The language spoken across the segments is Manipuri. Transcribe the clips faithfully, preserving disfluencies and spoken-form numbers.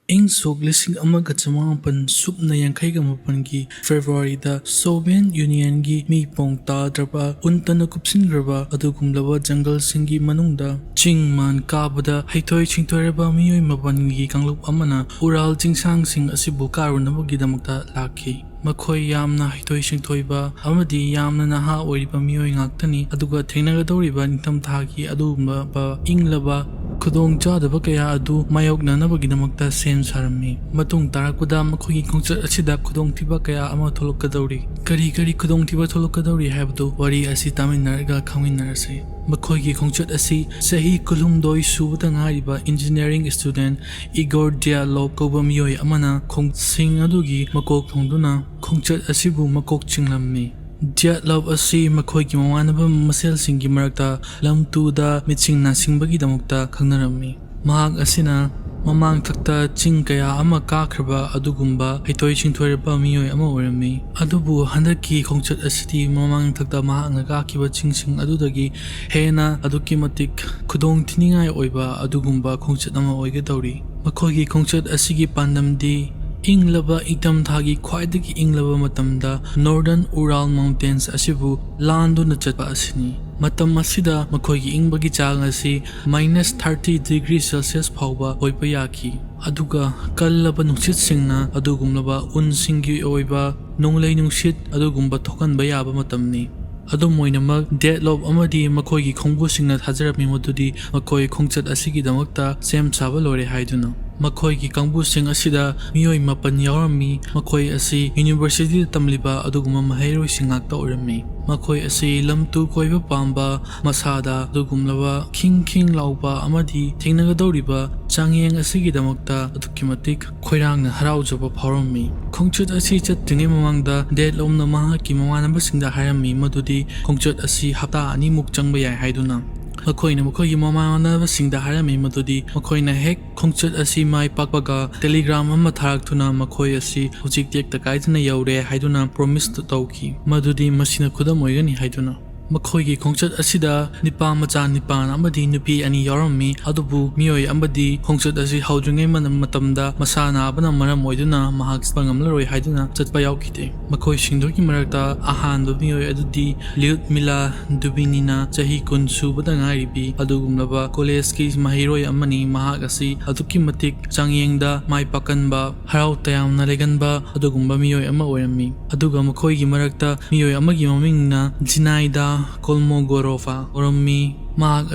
ꯏꯪ ꯁꯣꯛ ꯂꯤꯁꯤꯡ ꯑꯃꯒ ꯆꯃꯥꯄꯟ ꯁꯨꯞꯅ ꯌꯥꯡꯈꯩꯒ ꯃꯥꯄꯟꯒꯤ ꯐꯦꯕ꯭ꯔꯨꯋꯥꯔꯤꯗ ꯁꯣꯚꯤꯌꯦꯠ ꯌꯨꯅꯤꯌꯟꯒꯤ ꯃꯤ ꯄꯣꯡ ꯇꯥꯗ꯭ꯔꯕ, ꯎꯟꯇꯅ ꯀꯨꯞꯁꯤꯟꯈ꯭ꯔꯕ ꯑꯗꯨꯒꯨꯝꯂꯕ ꯖꯪꯒꯜꯁꯤꯡꯒꯤ ꯃꯅꯨꯡꯗ ꯆꯤꯡ ꯃꯥꯟ ꯀꯥꯕꯗ ꯍꯩꯊꯣꯏ ꯁꯤꯡꯊꯣꯏꯔꯕ ꯃꯤꯑꯣꯏ ꯃꯥꯄꯟꯒꯤ ꯀꯥꯡꯂꯨꯞ ꯑꯃꯅ ꯎꯔꯥꯜ ꯆꯤꯡꯁꯥꯡꯁꯤꯡ ꯑꯁꯤꯕꯨ ꯀꯥꯔꯨꯅꯕꯒꯤꯗꯃꯛꯇ ꯂꯥꯛꯈꯤ꯫ ꯃꯈꯣꯏ ꯌꯥꯝꯅ ꯍꯩꯊꯣꯏ ꯁꯤꯡꯊꯣꯏꯕ ꯑꯃꯗꯤ ꯌꯥꯝꯅ ꯅꯍꯥ ꯑꯣꯏꯔꯤꯕ ꯃꯤꯑꯣꯏ ꯉꯥꯛꯇꯅꯤ, ꯑꯗꯨꯒ ꯊꯦꯡꯅꯒꯗꯧꯔꯤꯕ ꯅꯤꯡꯊꯝꯊꯥꯒꯤ ꯑꯗꯨꯒꯨꯝꯂꯕ ꯏꯪꯂꯕ ꯈꯨꯗꯣꯡꯆꯥꯗꯕ ꯀꯌꯥ ꯑꯗꯨ ꯃꯥꯌꯣꯛꯅꯅꯕꯒꯤꯗꯃꯛꯇ ꯁꯦꯝ ꯁꯥꯔꯝꯃꯤ꯫ ꯃꯇꯨꯡ ꯇꯥꯔꯛꯄꯗ ꯃꯈꯣꯏꯒꯤ ꯈꯣꯡꯆꯠ ꯑꯁꯤꯗ ꯈꯨꯗꯣꯡꯊꯤꯕ ꯀꯌꯥ ꯑꯃ ꯊꯣꯛꯂꯛꯀꯗꯧꯔꯤ꯫ ꯀꯔꯤ ꯀꯔꯤ ꯈꯨꯗꯣꯡꯊꯤꯕ ꯊꯣꯛꯂꯛꯀꯗꯧꯔꯤ ꯍꯥꯏꯕꯗꯨ ꯋꯥꯔꯤ ꯑꯁꯤ ꯇꯥꯃꯤꯟꯅꯔꯒ ꯈꯪꯃꯤꯟꯅꯔꯁꯤ꯫ ꯃꯈꯣꯏꯒꯤ ꯈꯣꯡꯆꯠ ꯑꯁꯤ ꯆꯍꯤ ꯀꯨꯟꯍꯨꯝꯗꯣꯏ ꯁꯨꯕꯗ ꯉꯥꯏꯔꯤꯕ engineering student Igor Dyatlov ꯀꯧꯕ ꯃꯤꯑꯣꯏ ꯑꯃꯅ ꯈꯣꯡꯁꯤꯡ ꯑꯗꯨꯒꯤ ꯃꯀꯣꯛ ꯊꯣꯡꯗꯨꯅ ꯈꯣꯡꯆꯠ ꯑꯁꯤꯕꯨ ꯃꯀꯣꯛ ꯆꯤꯡꯂꯝꯃꯤ꯫ Dyatlov ꯑꯁꯤ ꯃꯈꯣꯏꯒꯤ ꯃꯃꯥꯟꯅꯕ ꯃꯁꯦꯜꯁꯤꯡꯒꯤ ꯃꯔꯛꯇ ꯂꯝ ꯇꯨꯗ ꯃꯤꯠꯁꯤꯡ ꯅꯥꯁꯤꯡꯕꯒꯤꯗꯃꯛꯇ ꯈꯪꯅꯔꯝꯃꯤ꯫ ꯃꯍꯥꯛ ꯑꯁꯤꯅ ꯃꯃꯥꯡꯊꯛꯇ ꯆꯤꯡ ꯀꯌꯥ ꯑꯃ ꯀꯥꯈ꯭ꯔꯕ ꯑꯗꯨꯒꯨꯝꯕ ꯍꯩꯊꯣꯏ ꯁꯤꯡꯊꯣꯏꯔꯕ ꯃꯤꯑꯣꯏ ꯑꯃ ꯑꯣꯏꯔꯝꯃꯤ꯫ ꯑꯗꯨꯕꯨ ꯍꯟꯗꯛꯀꯤ ꯈꯣꯡꯆꯠ ꯑꯁꯤꯗꯤ ꯃꯃꯥꯡꯊꯛꯇ ꯃꯍꯥꯛꯅ ꯀꯥꯈꯤꯕ ꯆꯤꯡꯁꯤꯡ ꯑꯗꯨꯗꯒꯤ ꯍꯦꯟꯅ ꯑꯗꯨꯛꯀꯤ ꯃꯇꯤꯛ ꯈꯨꯗꯣꯡ ꯊꯤꯅꯤꯡꯉꯥꯏ ꯑꯣꯏꯕ ꯑꯗꯨꯒꯨꯝꯕ ꯈꯣꯡꯆꯠ ꯑꯃ ꯑꯣꯏꯒꯗꯧꯔꯤ꯫ ꯃꯈꯣꯏꯒꯤ ꯈꯣꯡꯆꯠ ꯑꯁꯤꯒꯤ ꯄꯥꯟꯗꯝꯗꯤ ꯏꯪꯂꯕ ꯏꯪꯊꯝꯊꯥꯒꯤ ꯈ꯭ꯋꯥꯏꯗꯒꯤ ꯏꯪꯂꯕ ꯃꯇꯝꯗ Northern Ural Mountains ꯑꯁꯤꯕꯨ ꯂꯥꯟꯗꯨꯅ ꯆꯠꯄ ꯑꯁꯤꯅꯤ꯫ ꯃꯇꯝ ꯑꯁꯤꯗ ꯃꯈꯣꯏꯒꯤ ꯏꯪꯕꯒꯤ ꯆꯥꯡ ꯑꯁꯤ minus thirty degree Celsius ꯐꯥꯎꯕ ꯑꯣꯏꯕ ꯌꯥꯈꯤ꯫ ꯑꯗꯨꯒ ꯀꯜꯂꯕ ꯅꯨꯡꯁꯤꯠꯁꯤꯡꯅ ꯑꯗꯨꯒꯨꯝꯂꯕ ꯎꯟꯁꯤꯡꯒꯤ ꯑꯣꯏꯕ ꯅꯣꯡꯂꯩ ꯅꯨꯡꯁꯤꯠ ꯑꯗꯨꯒꯨꯝꯕ ꯊꯣꯛꯍꯟꯕ ꯌꯥꯕ ꯃꯇꯝꯅꯤ꯫ ꯑꯗꯨꯝ ꯑꯣꯏꯅꯃꯛ, Dyatlov ꯑꯃꯗꯤ ꯃꯈꯣꯏꯒꯤ ꯈꯣꯡꯕꯨꯁꯤꯡꯅ ꯊꯥꯖꯔꯝꯃꯤ ꯃꯗꯨꯗꯤ ꯃꯈꯣꯏ ꯈꯣꯡꯆꯠ ꯑꯁꯤꯒꯤꯗꯃꯛꯇ ꯁꯦꯝ ꯁꯥꯕ ꯂꯣꯏꯔꯦ ꯍꯥꯏꯗꯨꯅ꯫ ꯃꯈꯣꯏꯒꯤ ꯀꯥꯡꯕꯨꯁꯤꯡ ꯑꯁꯤꯗ ꯃꯤꯑꯣꯏ ꯃꯥꯄꯟ ꯌꯥꯎꯔꯝꯃꯤ꯫ ꯃꯈꯣꯏ ꯑꯁꯤ universityꯗ ꯇꯝꯂꯤꯕ ꯑꯗꯨꯒꯨꯝꯕ ꯃꯍꯩꯔꯣꯏꯁꯤꯡ ꯉꯥꯛꯇ ꯑꯣꯏꯔꯝꯃꯤ꯫ ꯃꯈꯣꯏ ꯑꯁꯤ ꯂꯝ ꯇꯨ ꯀꯣꯏꯕ ꯄꯥꯝꯕ, ꯃꯁꯥꯗ ꯑꯗꯨꯒꯨꯝꯂꯕ ꯈꯤꯡ ꯈꯤꯡ ꯂꯥꯎꯕ ꯑꯃꯗꯤ ꯊꯦꯡꯅꯒꯗꯧꯔꯤꯕ ꯆꯥꯡꯌꯦꯡ ꯑꯁꯤꯒꯤꯗꯃꯛꯇ ꯑꯗꯨꯛꯀꯤ ꯃꯇꯤꯛ ꯈꯣꯏꯔꯥꯡꯅ ꯍꯔꯥꯎꯖꯕ ꯐꯥꯎꯔꯝꯃꯤ꯫ ꯈꯣꯡꯆꯠ ꯑꯁꯤ ꯆꯠꯇ꯭ꯔꯤꯉꯩ ꯃꯃꯥꯡꯗ Dyatlov ꯅ ꯃꯍꯥꯛꯀꯤ ꯃꯃꯥꯟꯅꯕꯁꯤꯡꯗ ꯍꯥꯏꯔꯝꯃꯤ ꯃꯗꯨꯗꯤ ꯈꯣꯡꯆꯠ ꯑꯁꯤ ꯍꯞꯇꯥ ꯑꯅꯤꯃꯨꯛ ꯆꯪꯕ ꯌꯥꯏ ꯍꯥꯏꯗꯨꯅ꯫ ꯃꯈꯣꯏꯅ ꯃꯈꯣꯏꯒꯤ ꯃꯃꯥꯟꯅꯕꯁꯤꯡꯗ ꯍꯥꯏꯔꯝꯃꯤ ꯃꯗꯨꯗꯤ ꯃꯈꯣꯏꯅ ꯍꯦꯛ ꯈꯣꯡꯆꯠ ꯑꯁꯤ ꯃꯥꯏ ꯄꯥꯛꯄꯒ telegram ꯑꯃ ꯊꯥꯔꯛꯇꯨꯅ ꯃꯈꯣꯏ ꯑꯁꯤ ꯍꯧꯖꯤꯛ ꯇꯦꯛꯇ ꯀꯥꯏꯗꯅ ꯌꯧꯔꯦ ꯍꯥꯏꯗꯨꯅ promise ꯇꯧꯈꯤ, ꯃꯗꯨꯗꯤ ꯃꯁꯤꯅ ꯈꯨꯗꯝ ꯑꯣꯏꯒꯅꯤ ꯍꯥꯏꯗꯨꯅ꯫ ꯃꯈꯣꯏꯒꯤ ꯈꯣꯡꯆꯠ ꯑꯁꯤꯗ ꯅꯨꯄꯥ ꯃꯆꯥ ꯅꯤꯄꯥꯟ ꯑꯃꯗꯤ ꯅꯨꯄꯤ ꯑꯅꯤ ꯌꯥꯎꯔꯝꯃꯤ꯫ ꯑꯗꯨꯕꯨ ꯃꯤꯑꯣꯏ ꯑꯃꯗꯤ ꯈꯣꯡꯆꯠ ꯑꯁꯤ ꯍꯧꯗ꯭ꯔꯤꯉꯩ ꯃꯅꯝ-, ꯃꯇꯝꯗ ꯃꯁꯥ ꯅꯥꯕꯅ ꯃꯔꯝ ꯑꯣꯏꯗꯨꯅ ꯃꯍꯥꯛ ꯆꯠꯄ ꯉꯝꯂꯔꯣꯏ ꯍꯥꯏꯗꯨꯅ ꯆꯠꯄ ꯌꯥꯎꯈꯤꯗꯦ꯫ ꯃꯈꯣꯏꯁꯤꯡꯗꯨꯒꯤ ꯃꯔꯛꯇ ꯑꯍꯥꯟꯕ ꯃꯤꯑꯣꯏ ꯑꯗꯨꯗꯤ ꯂ꯭ꯌꯨꯗꯃꯤꯂꯥ ꯗꯨꯕꯤꯅꯤꯅ, ꯆꯍꯤ ꯀꯨꯟ ꯁꯨꯕꯗ ꯉꯥꯏꯔꯤꯕꯤ ꯑꯗꯨꯒꯨꯝꯂꯕ ꯀꯣꯂꯦꯖꯀꯤ ꯃꯍꯩꯔꯣꯏ ꯑꯃꯅꯤ꯫ ꯃꯍꯥꯛ ꯑꯁꯤ ꯑꯗꯨꯛꯀꯤ ꯃꯇꯤꯛ ꯆꯥꯡꯌꯦꯡꯗ ꯃꯥꯏ ꯄꯥꯛꯀꯟꯕ, ꯍꯔꯥꯎ ꯇꯌꯥꯝꯅ ꯂꯩꯒꯟꯕ ꯑꯗꯨꯒꯨꯝꯕ ꯃꯤꯑꯣꯏ ꯑꯃ ꯑꯣꯏꯔꯝꯃꯤ꯫ ꯑꯗꯨꯒ ꯃꯈꯣꯏꯒꯤ ꯃꯔꯛꯇ ꯃꯤꯑꯣꯏ ꯑꯃꯒꯤ ꯃꯃꯤꯡꯅ ꯖꯤꯅꯥꯏꯗꯥ ꯀꯣꯜꯃꯣꯒꯣꯔꯣꯚꯥ ꯑꯣꯏꯔꯝꯃꯤ꯫ ꯃꯍꯥꯛ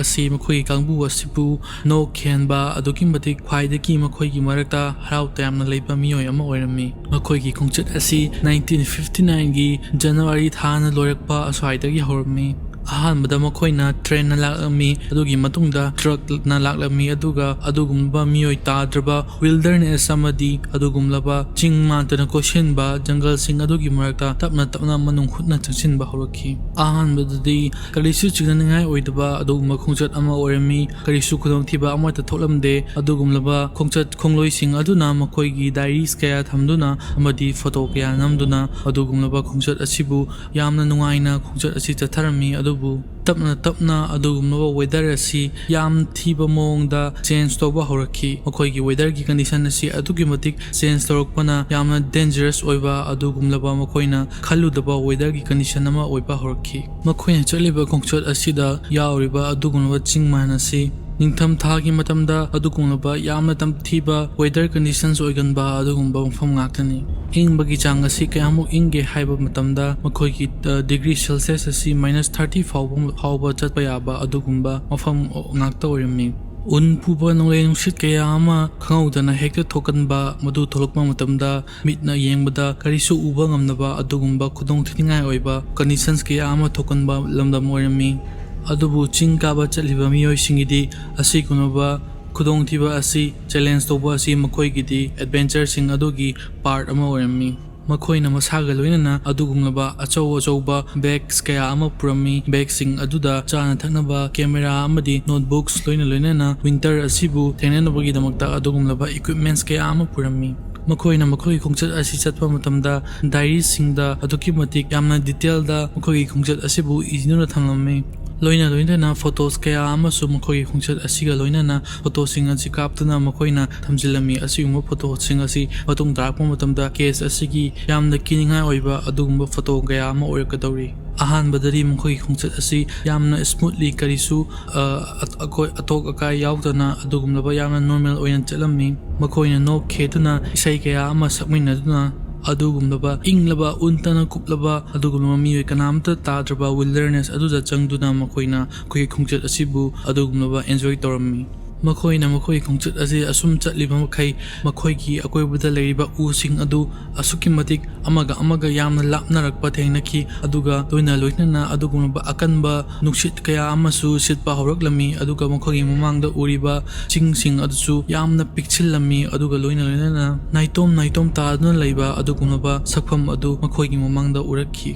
ꯑꯁꯤ ꯃꯈꯣꯏꯒꯤ ꯀꯥꯡꯕꯨ ꯑꯁꯤꯕꯨ ꯅꯣꯛ ꯈꯦꯟꯕ, ꯑꯗꯨꯛꯀꯤ ꯃꯇꯤꯛ ꯈ꯭ꯋꯥꯏꯗꯒꯤ ꯃꯈꯣꯏꯒꯤ ꯃꯔꯛꯇ ꯍꯔꯥꯎ ꯇꯌꯥꯝꯅ ꯂꯩꯕ ꯃꯤꯑꯣꯏ ꯑꯃ ꯑꯣꯏꯔꯝꯃꯤ꯫ ꯃꯈꯣꯏꯒꯤ ꯈꯣꯡꯆꯠ ꯑꯁꯤ ꯅꯥꯏꯟꯇꯤꯟ ꯐꯤꯐꯇꯤ ꯅꯥꯏꯟꯒꯤ ꯖꯅꯋꯥꯔꯤ ꯊꯥꯅ ꯂꯣꯏꯔꯛꯄ ꯑꯁ꯭ꯋꯥꯏꯗꯒꯤ ꯍꯧꯔꯝꯃꯤ꯫ ꯑꯍꯥꯟꯕꯗ ꯃꯈꯣꯏꯅ ꯇ꯭ꯔꯦꯟꯅ ꯂꯥꯛꯂꯝꯃꯤ, ꯑꯗꯨꯒꯤ ꯃꯇꯨꯡꯗ ꯇ꯭ꯔꯛꯅ ꯂꯥꯛꯂꯝꯃꯤ, ꯑꯗꯨꯒ ꯑꯗꯨꯒꯨꯝꯕ ꯃꯤꯑꯣꯏ ꯇꯥꯗ꯭ꯔꯕ ꯋꯤꯜꯗꯔꯅꯦꯁ ꯑꯃꯗꯤ ꯑꯗꯨꯒꯨꯝꯂꯕ ꯆꯤꯡ ꯃꯥꯟꯇꯅ ꯀꯣꯏꯁꯤꯟꯕ ꯖꯪꯒꯜꯁꯤꯡ ꯑꯗꯨꯒꯤ ꯃꯔꯛꯇ ꯇꯞꯅ ꯇꯞꯅ ꯃꯅꯨꯡ ꯍꯨꯠꯅ ꯆꯪꯁꯤꯟꯕ ꯍꯧꯔꯛꯈꯤ꯫ ꯑꯍꯥꯟꯕꯗꯗꯤ ꯀꯔꯤꯁꯨ ꯆꯤꯡꯅꯅꯤꯡꯉꯥꯏ ꯑꯣꯏꯗꯕ ꯑꯗꯨꯒꯨꯝꯕ ꯈꯣꯡꯆꯠ ꯑꯃ ꯑꯣꯏꯔꯝꯃꯤ꯫ ꯀꯔꯤꯁꯨ ꯈꯨꯗꯣꯡꯊꯤꯕ ꯑꯃꯠꯇ ꯊꯣꯛꯂꯝꯗꯦ꯫ ꯑꯗꯨꯒꯨꯝꯂꯕ ꯈꯣꯡꯆꯠ ꯈꯣꯡꯂꯣꯏꯁꯤꯡ ꯑꯗꯨꯅ ꯃꯈꯣꯏꯒꯤ ꯗꯥꯏꯔꯤꯁ ꯀꯌꯥ ꯊꯝꯗꯨꯅ ꯑꯃꯗꯤ ꯐꯣꯇꯣ ꯀꯌꯥ ꯅꯝꯗꯨꯅ ꯑꯗꯨꯒꯨꯝꯂꯕ ꯈꯣꯡꯆꯠ ꯑꯁꯤꯕꯨ ꯌꯥꯝꯅ ꯅꯨꯡꯉꯥꯏꯅ ꯈꯣꯡꯆꯠ ꯑꯁꯤ ꯆꯠꯊꯔꯝꯃꯤ꯫ ꯑꯗꯨꯕꯨ ꯇꯞꯅ ꯇꯞꯅ ꯑꯗꯨꯒꯨꯝꯂꯕ ꯋꯦꯗꯔ ꯑꯁꯤ ꯌꯥꯝ ꯊꯤꯕ ꯃꯑꯣꯡꯗ ꯆꯦꯟꯖ ꯇꯧꯕ ꯍꯧꯔꯛꯈꯤ꯫ ꯃꯈꯣꯏꯒꯤ ꯋꯦꯗꯔꯒꯤ ꯀꯟꯗꯤꯁꯟ ꯑꯁꯤ ꯑꯗꯨꯛꯀꯤ ꯃꯇꯤꯛ ꯆꯦꯟꯖ ꯇꯧꯔꯛꯄꯅ ꯌꯥꯝꯅ ꯗꯦꯟꯖꯔꯁ ꯑꯣꯏꯕ ꯑꯗꯨꯒꯨꯝꯂꯕ ꯃꯈꯣꯏꯅ ꯈꯜꯂꯨꯗꯕ ꯋꯦꯗꯔꯒꯤ ꯀꯟꯗꯤꯁꯟ ꯑꯃ ꯑꯣꯏꯕ ꯍꯧꯔꯛꯈꯤ꯫ ꯃꯈꯣꯏꯅ ꯆꯠꯂꯤꯕ ꯈꯣꯡꯆꯠ ꯑꯁꯤꯗ ꯌꯥꯎꯔꯤꯕ ꯑꯗꯨꯒꯨꯝꯂꯕ ꯆꯤꯡ ꯃꯥꯟ ꯑꯁꯤ ꯅꯤꯡꯊꯝ ꯊꯥꯒꯤ ꯃꯇꯝꯗ ꯑꯗꯨꯒꯨꯝꯂꯕ ꯌꯥꯝꯅ ꯇꯝꯊꯤꯕ ꯋꯦꯗꯔ ꯀꯟꯗꯤꯁꯟꯁ ꯑꯣꯏꯒꯟꯕ ꯑꯗꯨꯒꯨꯝꯕ ꯃꯐꯝ ꯉꯥꯛꯇꯅꯤ꯫ ꯏꯪꯕꯒꯤ ꯆꯥꯡ ꯑꯁꯤ ꯀꯌꯥꯃꯨꯛ ꯏꯪꯒꯦ ꯍꯥꯏꯕ ꯃꯇꯝꯗ ꯃꯈꯣꯏꯒꯤ, ꯑ, ꯗꯤꯒ꯭ꯔꯤ ꯁꯦꯜꯁꯤꯌꯁ ꯑꯁꯤ ꯃꯥꯏꯅꯁ ꯊꯥꯔꯇꯤ ꯐꯥꯎꯕ, ꯐꯥꯎꯕ ꯆꯠꯄ ꯌꯥꯕ ꯑꯗꯨꯒꯨꯝꯕ ꯃꯐꯝ ꯉꯥꯛꯇ ꯑꯣꯏꯔꯝꯃꯤ꯫ ꯎꯟ ꯄꯨꯕ ꯅꯣꯡꯂꯩ ꯅꯨꯡꯁꯤꯠ ꯀꯌꯥ ꯑꯃ ꯈꯪꯍꯧꯗꯅ ꯍꯦꯛꯇ ꯊꯣꯛꯀꯟꯕ, ꯃꯗꯨ ꯊꯣꯛꯂꯛꯄ ꯃꯇꯝꯗ ꯃꯤꯠꯅ ꯌꯦꯡꯕꯗ ꯀꯔꯤꯁꯨ ꯎꯕ ꯉꯝꯗꯕ ꯑꯗꯨꯒꯨꯝꯕ ꯈꯨꯗꯣꯡꯊꯤꯅꯤꯡꯉꯥꯏ ꯑꯣꯏꯕ ꯀꯟꯗꯤꯁꯟꯁ ꯀꯌꯥ ꯑꯃ ꯊꯣꯛꯀꯟꯕ ꯂꯝꯗꯝ ꯑꯣꯏꯔꯝꯃꯤ꯫ ꯑꯗꯨꯕꯨ ꯆꯤꯡ ꯀꯥꯕ ꯆꯠꯂꯤꯕ ꯃꯤꯑꯣꯏꯁꯤꯡꯒꯤꯗꯤ ꯑꯁꯤꯒꯨꯝꯂꯕ ꯈꯨꯗꯣꯡꯊꯤꯕ ꯑꯁꯤ ꯆꯦꯂꯦꯟꯖ ꯇꯧꯕ ꯑꯁꯤ ꯃꯈꯣꯏꯒꯤꯗꯤ ꯑꯦꯗꯚꯦꯟꯆꯔꯁꯤꯡ ꯑꯗꯨꯒꯤ ꯄꯥꯔꯠ ꯑꯃ ꯑꯣꯏꯔꯝꯃꯤ꯫ ꯃꯈꯣꯏꯅ ꯃꯁꯥꯒ ꯂꯣꯏꯅꯅ ꯑꯗꯨꯒꯨꯝꯂꯕ ꯑꯆꯧ ꯑꯆꯧꯕ ꯕꯦꯒꯁ ꯀꯌꯥ ꯑꯃ ꯄꯨꯔꯝꯃꯤ꯫ ꯕꯦꯒꯁꯤꯡ ꯑꯗꯨꯗ ꯆꯥꯅ ꯊꯛꯅꯕ, ꯀꯦꯃꯦꯔꯥ ꯑꯃꯗꯤ ꯅꯣꯠꯕꯨꯛꯁ ꯂꯣꯏꯅ ꯂꯣꯏꯅꯅ ꯋꯤꯟꯇꯔ ꯑꯁꯤꯕꯨ ꯊꯦꯡꯅꯅꯕꯒꯤꯗꯃꯛꯇ ꯑꯗꯨꯒꯨꯝꯂꯕ ꯏꯀ꯭ꯋꯤꯞꯃꯦꯟꯠꯁ ꯀꯌꯥ ꯑꯃ ꯄꯨꯔꯝꯃꯤ꯫ ꯃꯈꯣꯏꯅ ꯃꯈꯣꯏꯒꯤ ꯈꯣꯡꯆꯠ ꯑꯁꯤ ꯆꯠꯄ ꯃꯇꯝꯗ diaryꯁꯤꯡꯗ ꯑꯗꯨꯛꯀꯤ ꯃꯇꯤꯛ ꯌꯥꯝꯅ detailꯗ ꯃꯈꯣꯏꯒꯤ ꯈꯣꯡꯆꯠ ꯑꯁꯤꯕꯨ ꯏꯗꯨꯅ ꯊꯝꯂꯝꯃꯤ꯫ ꯂꯣꯏꯅ ꯂꯣꯏꯅꯅ photos ꯀꯌꯥ ꯑꯃꯁꯨ ꯃꯈꯣꯏꯒꯤ ꯈꯣꯡꯆꯠ ꯑꯁꯤꯒ ꯂꯣꯏꯅꯅ photoꯁꯤꯡ ꯑꯁꯤ ꯀꯥꯞꯇꯨꯅ ꯃꯈꯣꯏꯅ ꯊꯝꯖꯤꯜꯂꯝꯃꯤ꯫ ꯑꯁꯤꯒꯨꯝꯕ photoꯁꯤꯡ ꯑꯁꯤ ꯃꯇꯨꯡ ꯇꯥꯔꯛꯄ ꯃꯇꯝꯗ case ꯑꯁꯤꯒꯤ ꯌꯥꯝꯅ ꯀꯤꯅꯤꯡꯉꯥꯏ ꯑꯣꯏꯕ ꯑꯗꯨꯒꯨꯝꯕ photo ꯀꯌꯥ ꯑꯃ ꯑꯣꯏꯔꯛꯀꯗꯧꯔꯤ꯫ ꯑꯍꯥꯟꯕꯗꯗꯤ ꯃꯈꯣꯏꯒꯤ ꯈꯣꯡꯆꯠ ꯑꯁꯤ ꯌꯥꯝꯅ smoothly, ꯀꯔꯤꯁꯨ, ꯑ, ꯑ, ꯑꯀꯣꯏ-, ꯑꯇꯣꯛ ꯑꯀꯥꯏ ꯌꯥꯎꯗꯅ ꯑꯗꯨꯒꯨꯝꯂꯕ ꯌꯥꯝꯅ normal ꯑꯣꯏꯅ ꯆꯠꯂꯝꯃꯤ꯫ ꯃꯈꯣꯏꯅ ꯅꯣꯛꯈꯤꯗꯨꯅ ꯏꯁꯩ ꯀꯌꯥ ꯑꯃ ꯁꯛꯃꯤꯟꯅꯗꯨꯅ ꯑꯗꯨꯒꯨꯝꯂꯕ ꯏꯪꯂꯕ, ꯎꯟꯇꯅ ꯀꯨꯞꯂꯕ, ꯑꯗꯨꯒꯨꯝꯂꯕ ꯃꯤꯑꯣꯏ ꯀꯅꯥꯝꯇ ꯇꯥꯗ꯭ꯔꯕ wilderness ꯑꯗꯨꯗ ꯆꯪꯗꯨꯅ ꯃꯈꯣꯏꯅ ꯑꯩꯈꯣꯏꯒꯤ ꯈꯣꯡꯆꯠ ꯑꯁꯤꯕꯨ ꯑꯗꯨꯒꯨꯝꯂꯕ enjoy ꯇꯧꯔꯝꯃꯤ꯫ ꯃꯈꯣꯏꯅ ꯃꯈꯣꯏꯒꯤ ꯈꯣꯡꯆꯠ ꯑꯁꯤ ꯑꯁꯨꯝ ꯆꯠꯂꯤꯕ ꯃꯈꯩ ꯃꯈꯣꯏꯒꯤ ꯑꯀꯣꯏꯕꯗ ꯂꯩꯔꯤꯕ ꯎꯁꯤꯡ ꯑꯗꯨ ꯑꯁꯨꯛꯀꯤ ꯃꯇꯤꯛ ꯑꯃꯒ ꯑꯃꯒ ꯌꯥꯝꯅ ꯂꯥꯞꯅꯔꯛꯄ ꯊꯦꯡꯅꯈꯤ, ꯑꯗꯨꯒ ꯂꯣꯏꯅ ꯂꯣꯏꯅꯅ ꯑꯗꯨꯒꯨꯝꯂꯕ ꯑꯀꯟꯕ ꯅꯨꯡꯁꯤꯠ ꯀꯌꯥ ꯑꯃꯁꯨ ꯁꯤꯠꯄ ꯍꯧꯔꯛꯂꯝꯃꯤ, ꯑꯗꯨꯒ ꯃꯈꯣꯏꯒꯤ ꯃꯃꯥꯡꯗ ꯎꯔꯤꯕ ꯆꯤꯡꯁꯤꯡ ꯑꯗꯨꯁꯨ ꯌꯥꯝꯅ ꯄꯤꯛꯁꯤꯜꯂꯝꯃꯤ, ꯑꯗꯨꯒ ꯂꯣꯏꯅ ꯂꯣꯏꯅꯅ ꯅꯥꯏꯇꯣꯝ ꯅꯥꯏꯇꯣꯝ ꯇꯥꯗꯨꯅ ꯂꯩꯕ ꯑꯗꯨꯒꯨꯝꯂꯕ ꯁꯛꯐꯝ ꯑꯗꯨ ꯃꯈꯣꯏꯒꯤ ꯃꯃꯥꯡꯗ ꯎꯔꯛꯈꯤ꯫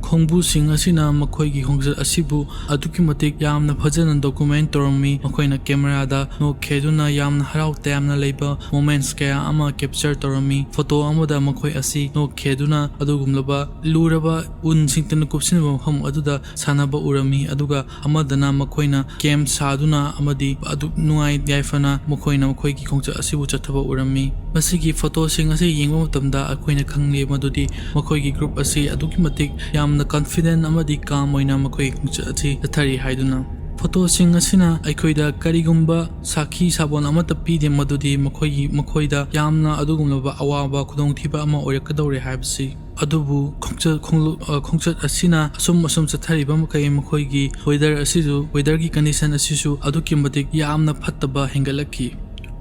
ꯈꯣꯡꯕꯨꯁꯤꯡ ꯑꯁꯤꯅ ꯃꯈꯣꯏꯒꯤ ꯈꯣꯡꯆꯠ ꯑꯁꯤꯕꯨ ꯑꯗꯨꯛꯀꯤ ꯃꯇꯤꯛ ꯌꯥꯝꯅ ꯐꯖꯅ document ꯇꯧꯔꯝꯃꯤ꯫ ꯃꯈꯣꯏꯅ cameraꯗ ꯅꯣꯛꯈꯤꯗꯨꯅ ꯌꯥꯝꯅ ꯍꯔꯥꯎ ꯇꯌꯥꯝꯅ ꯂꯩꯕ moments ꯀꯌꯥ ꯑꯃ capture ꯇꯧꯔꯝꯃꯤ꯫ Photo ꯑꯃꯗ ꯃꯈꯣꯏ ꯑꯁꯤ ꯅꯣꯛꯈꯤꯗꯨꯅ ꯑꯗꯨꯒꯨꯝꯂꯕ ꯂꯨꯔꯕ ꯎꯟ ꯁꯤꯡꯇꯅ ꯀꯨꯞꯁꯤꯟꯕ ꯃꯐꯝ ꯑꯗꯨꯗ ꯁꯥꯟꯅꯕ ꯎꯔꯝꯃꯤ, ꯑꯗꯨꯒ ꯑꯃꯗꯅ ꯃꯈꯣꯏꯅ camp ꯁꯥꯗꯨꯅ ꯑꯃꯗꯤ ꯑꯗꯨꯛ ꯅꯨꯡꯉꯥꯏ ꯌꯥꯏꯐꯅ ꯃꯈꯣꯏꯅ ꯃꯈꯣꯏꯒꯤ ꯈꯣꯡꯆꯠ ꯑꯁꯤꯕꯨ ꯆꯠꯊꯕ ꯎꯔꯝꯃꯤ꯫ ꯃꯁꯤꯒꯤ photoꯁꯤꯡ ꯑꯁꯤ ꯌꯦꯡꯕ ꯃꯇꯝꯗ ꯑꯩꯈꯣꯏꯅ ꯈꯪꯂꯤ ꯃꯗꯨꯗꯤ ꯃꯈꯣꯏꯒꯤ group ꯑꯁꯤ ꯑꯗꯨꯛꯀꯤ ꯃꯇꯤꯛ ꯌꯥꯝꯅ confident ꯑꯃꯗꯤ calm ꯑꯣꯏꯅ ꯃꯈꯣꯏꯒꯤ ꯈꯣꯡꯆꯠ ꯑꯁꯤ ꯆꯠꯊꯔꯤ ꯍꯥꯏꯗꯨꯅ꯫ Photoꯁꯤꯡ ꯑꯁꯤꯅ ꯑꯩꯈꯣꯏꯗ ꯀꯔꯤꯒꯨꯝꯕ ꯁꯥꯈꯤ ꯁꯥꯕꯣꯟ ꯑꯃꯠꯇ ꯄꯤꯗꯦ ꯃꯗꯨꯗꯤ ꯃꯈꯣꯏꯒꯤ, ꯃꯈꯣꯏꯗ ꯌꯥꯝꯅ ꯑꯗꯨꯒꯨꯝꯂꯕ ꯑꯋꯥꯕ ꯈꯨꯗꯣꯡꯊꯤꯕ ꯑꯃ ꯑꯣꯏꯔꯛꯀꯗꯧꯔꯦ ꯍꯥꯏꯕꯁꯤ꯫ ꯑꯗꯨꯕꯨ ꯈꯣꯡꯆꯠ, ꯈꯣꯡꯂꯨ-, ꯑ, ꯈꯣꯡꯆꯠ ꯑꯁꯤꯅ ꯑꯁꯨꯝ ꯑꯁꯨꯝ ꯆꯠꯊꯔꯤꯕ ꯃꯈꯩ ꯃꯈꯣꯏꯒꯤ weather ꯑꯁꯤꯁꯨ, weatherꯒꯤ condition ꯑꯁꯤꯁꯨ ꯑꯗꯨꯛꯀꯤ ꯃꯇꯤꯛ ꯌꯥꯝꯅ ꯐꯠꯇꯕ ꯍꯦꯟꯒꯠꯂꯛꯈꯤ꯫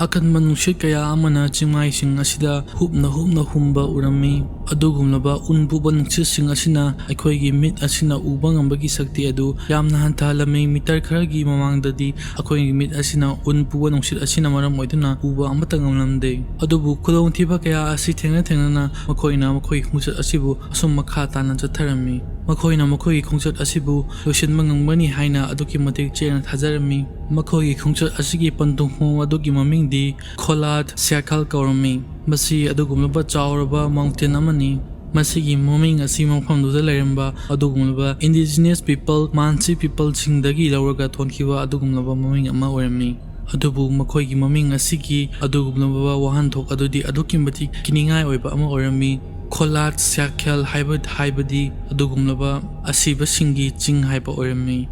ꯑꯀꯟꯕ ꯅꯨꯡꯁꯤꯠ ꯀꯌꯥ ꯑꯃꯅ ꯆꯤꯡꯃꯥꯏꯁꯤꯡ ꯑꯁꯤꯗ ꯍꯨꯞꯅ ꯍꯨꯞꯅ ꯍꯨꯝꯕ ꯎꯔꯝꯃꯤ꯫ ꯑꯗꯨꯒꯨꯝꯂꯕ ꯎꯟ ꯄꯨꯕ ꯅꯨꯡꯁꯤꯠꯁꯤꯡ ꯑꯁꯤꯅ ꯑꯩꯈꯣꯏꯒꯤ ꯃꯤꯠ ꯑꯁꯤꯅ ꯎꯕ ꯉꯝꯕꯒꯤ ꯁꯛꯇꯤ ꯑꯗꯨ ꯌꯥꯝꯅ ꯍꯟꯊꯍꯜꯂꯝꯃꯤ꯫ Meter ꯈꯔꯒꯤ ꯃꯃꯥꯡꯗꯗꯤ ꯑꯩꯈꯣꯏꯒꯤ ꯃꯤꯠ ꯑꯁꯤꯅ ꯎꯟ ꯄꯨꯕ ꯅꯨꯡꯁꯤꯠ ꯑꯁꯤꯅ ꯃꯔꯝ ꯑꯣꯏꯗꯨꯅ ꯎꯕ ꯑꯃꯠꯇ ꯉꯝꯂꯝꯗꯦ꯫ ꯑꯗꯨꯕꯨ ꯈꯨꯗꯣꯡꯊꯤꯕ ꯀꯌꯥ ꯑꯁꯤ ꯊꯦꯡꯅ ꯊꯦꯡꯅꯅ ꯃꯈꯣꯏꯅ ꯃꯈꯣꯏꯒꯤ ꯈꯣꯡꯆꯠ ꯑꯁꯤꯕꯨ ꯑꯁꯨꯝ ꯃꯈꯥ ꯇꯥꯅ ꯆꯠꯊꯔꯝꯃꯤ꯫ ꯃꯈꯣꯏꯅ ꯃꯈꯣꯏꯒꯤ ꯈꯣꯡꯆꯠ ꯑꯁꯤꯕꯨ ꯂꯣꯏꯁꯤꯟꯕ ꯉꯝꯒꯅꯤ ꯍꯥꯏꯅ ꯑꯗꯨꯛꯀꯤ ꯃꯇꯤꯛ ꯆꯦꯠꯅ ꯊꯥꯖꯔꯝꯃꯤ꯫ ꯃꯈꯣꯏꯒꯤ ꯈꯣꯡꯆꯠ ꯑꯁꯤꯒꯤ ꯄꯟꯊꯨꯡꯐꯝ ꯑꯗꯨꯒꯤ ꯃꯃꯤꯡꯗꯤ ꯈꯣꯂꯥꯠ ꯁ꯭ꯌꯥꯈꯜ ꯀꯧꯔꯝꯃꯤ꯫ ꯃꯁꯤ ꯑꯗꯨꯒꯨꯝꯂꯕ ꯆꯥꯎꯔꯕ mountain ꯑꯃꯅꯤ꯫ ꯃꯁꯤꯒꯤ ꯃꯃꯤꯡ ꯑꯁꯤ ꯃꯐꯝꯗꯨꯗ ꯂꯩꯔꯝꯕ ꯑꯗꯨꯒꯨꯝꯂꯕ indigenous people, ꯃꯥꯟꯁꯤ peopleꯁꯤꯡꯗꯒꯤ ꯂꯧꯔꯒ ꯊꯣꯟꯈꯤꯕ ꯑꯗꯨꯒꯨꯝꯂꯕ ꯃꯃꯤꯡ ꯑꯃ ꯑꯣꯏꯔꯝꯃꯤ꯫ ꯑꯗꯨꯕꯨ ꯃꯈꯣꯏꯒꯤ ꯃꯃꯤꯡ ꯑꯁꯤꯒꯤ ꯑꯗꯨꯒꯨꯝꯂꯕ ꯋꯥꯍꯟꯊꯣꯛ ꯑꯗꯨꯗꯤ ꯑꯗꯨꯛꯀꯤ ꯃꯇꯤꯛ ꯀꯤꯅꯤꯡꯉꯥꯏ ꯑꯣꯏꯕ ꯑꯃ ꯑꯣꯏꯔꯝꯃꯤ꯫ ꯈꯣꯂꯥꯠ ꯁ꯭ꯌꯥꯈꯦꯜ ꯍꯥꯏꯕ, ꯍꯥꯏꯕꯗꯤ ꯑꯗꯨꯒꯨꯝꯂꯕ ꯑꯁꯤꯕꯁꯤꯡꯒꯤ ꯆꯤꯡ ꯍꯥꯏꯕ ꯑꯣꯏꯔꯝꯃꯤ꯫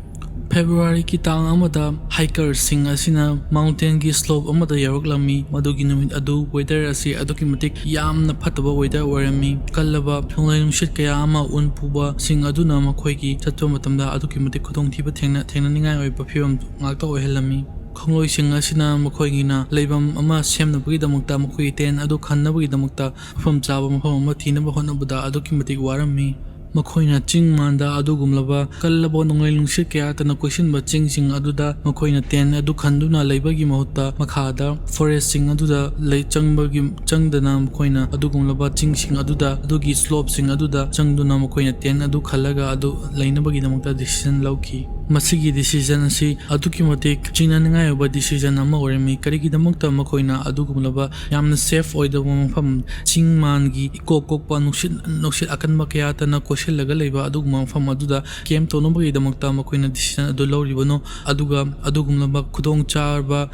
ꯐꯦꯕ꯭ꯔꯨꯋꯥꯔꯤꯒꯤ ꯇꯥꯡ ꯑꯃꯗ hikerꯁꯤꯡ ꯑꯁꯤꯅ mountainꯒꯤ slope ꯑꯃꯗ ꯌꯧꯔꯛꯂꯝꯃꯤ꯫ ꯃꯗꯨꯒꯤ ꯅꯨꯃꯤꯠ ꯑꯗꯨ weather ꯑꯁꯤ ꯑꯗꯨꯛꯀꯤ ꯃꯇꯤꯛ ꯌꯥꯝꯅ ꯐꯠꯇꯕ weather ꯑꯣꯏꯔꯝꯃꯤ꯫ ꯀꯜꯂꯕ ꯅꯣꯡꯂꯩ ꯅꯨꯡꯁꯤꯠ ꯀꯌꯥ ꯑꯃ ꯎꯟ ꯄꯨꯕꯁꯤꯡ ꯑꯗꯨꯅ ꯃꯈꯣꯏꯒꯤ ꯆꯠꯄ ꯃꯇꯝꯗ ꯑꯗꯨꯛꯀꯤ ꯃꯇꯤꯛ ꯈꯨꯗꯣꯡꯊꯤꯕ ꯊꯦꯡꯅ-, ꯊꯦꯡꯅꯅꯤꯡꯉꯥꯏ ꯑꯣꯏꯕ ꯐꯤꯕꯝ ꯉꯥꯛꯇ ꯑꯣꯏꯍꯜꯂꯝꯃꯤ꯫ ꯈꯣꯡꯂꯣꯏꯁꯤꯡ ꯑꯁꯤꯅ ꯃꯈꯣꯏꯒꯤꯅ ꯂꯩꯐꯝ ꯑꯃ ꯁꯦꯝꯅꯕꯒꯤꯗꯃꯛꯇ, ꯃꯈꯣꯏꯒꯤ tent ꯑꯗꯨ ꯈꯟꯅꯕꯒꯤꯗꯃꯛꯇ ꯃꯐꯝ ꯆꯥꯕ ꯃꯐꯝ ꯑꯃ ꯊꯤꯅꯕ ꯍꯣꯠꯅꯕꯗ ꯑꯗꯨꯛꯀꯤ ꯃꯇꯤꯛ ꯋꯥꯔꯝꯃꯤ꯫ ꯃꯈꯣꯏꯅ ꯆꯤꯡ ꯃꯥꯟꯗ ꯑꯗꯨꯒꯨꯝꯂꯕ ꯀꯜꯂꯕ ꯅꯣꯡꯂꯩ ꯅꯨꯡꯁꯤꯠ ꯀꯌꯥꯇꯅ ꯀꯣꯏꯁꯤꯟꯕ ꯆꯤꯡꯁꯤꯡ ꯑꯗꯨꯗ ꯃꯈꯣꯏꯅ tent ꯑꯗꯨ ꯈꯟꯗꯨꯅ ꯂꯩꯕꯒꯤ ꯃꯍꯨꯠꯇ ꯃꯈꯥꯗ forestꯁꯤꯡ ꯑꯗꯨꯗ ꯂꯩ ꯆꯪꯕꯒꯤ, ꯆꯪꯗꯅ ꯃꯈꯣꯏꯅ ꯑꯗꯨꯒꯨꯝꯂꯕ ꯆꯤꯡꯁꯤꯡ ꯑꯗꯨꯗ, ꯑꯗꯨꯒꯤ slopeꯁꯤꯡ ꯑꯗꯨꯗ ꯆꯪꯗꯨꯅ ꯃꯈꯣꯏꯅ tent ꯑꯗꯨ ꯈꯜꯂꯒ ꯑꯗꯨ ꯂꯩꯅꯕꯒꯤꯗꯃꯛꯇ decision ꯂꯧꯈꯤ꯫ ꯃꯁꯤꯒꯤ decision ꯑꯁꯤ ꯑꯗꯨꯛꯀꯤ ꯃꯇꯤꯛ ꯆꯤꯡꯅꯅꯤꯡꯉꯥꯏ ꯑꯣꯏꯕ decision ꯑꯃ ꯑꯣꯏꯔꯝꯃꯤ꯫ ꯀꯔꯤꯒꯤꯗꯃꯛꯇ ꯃꯈꯣꯏꯅ ꯑꯗꯨꯒꯨꯝꯂꯕ ꯌꯥꯝꯅ safe ꯑꯣꯏꯗꯕ ꯃꯐꯝ, ꯆꯤꯡ ꯃꯥꯟꯒꯤ ꯏꯀꯣꯛ ꯀꯣꯛꯄ ꯅꯨꯡꯁꯤꯠ, ꯅꯨꯡꯁꯤꯠ ꯑꯀꯟꯕ ꯀꯌꯥꯇꯅ ꯀꯣꯏꯁꯤꯜꯂꯒ ꯂꯩꯕ ꯑꯗꯨꯒꯨꯝꯕ ꯃꯐꯝ ꯑꯗꯨꯗ camp ꯇꯧꯅꯕꯒꯤꯗꯃꯛꯇ ꯃꯈꯣꯏꯅ decision ꯑꯗꯨ ꯂꯧꯔꯤꯕꯅꯣ? ꯑꯗꯨꯒ ꯑꯗꯨꯒꯨꯝꯂꯕ ꯈꯨꯗꯣꯡꯆꯥꯕ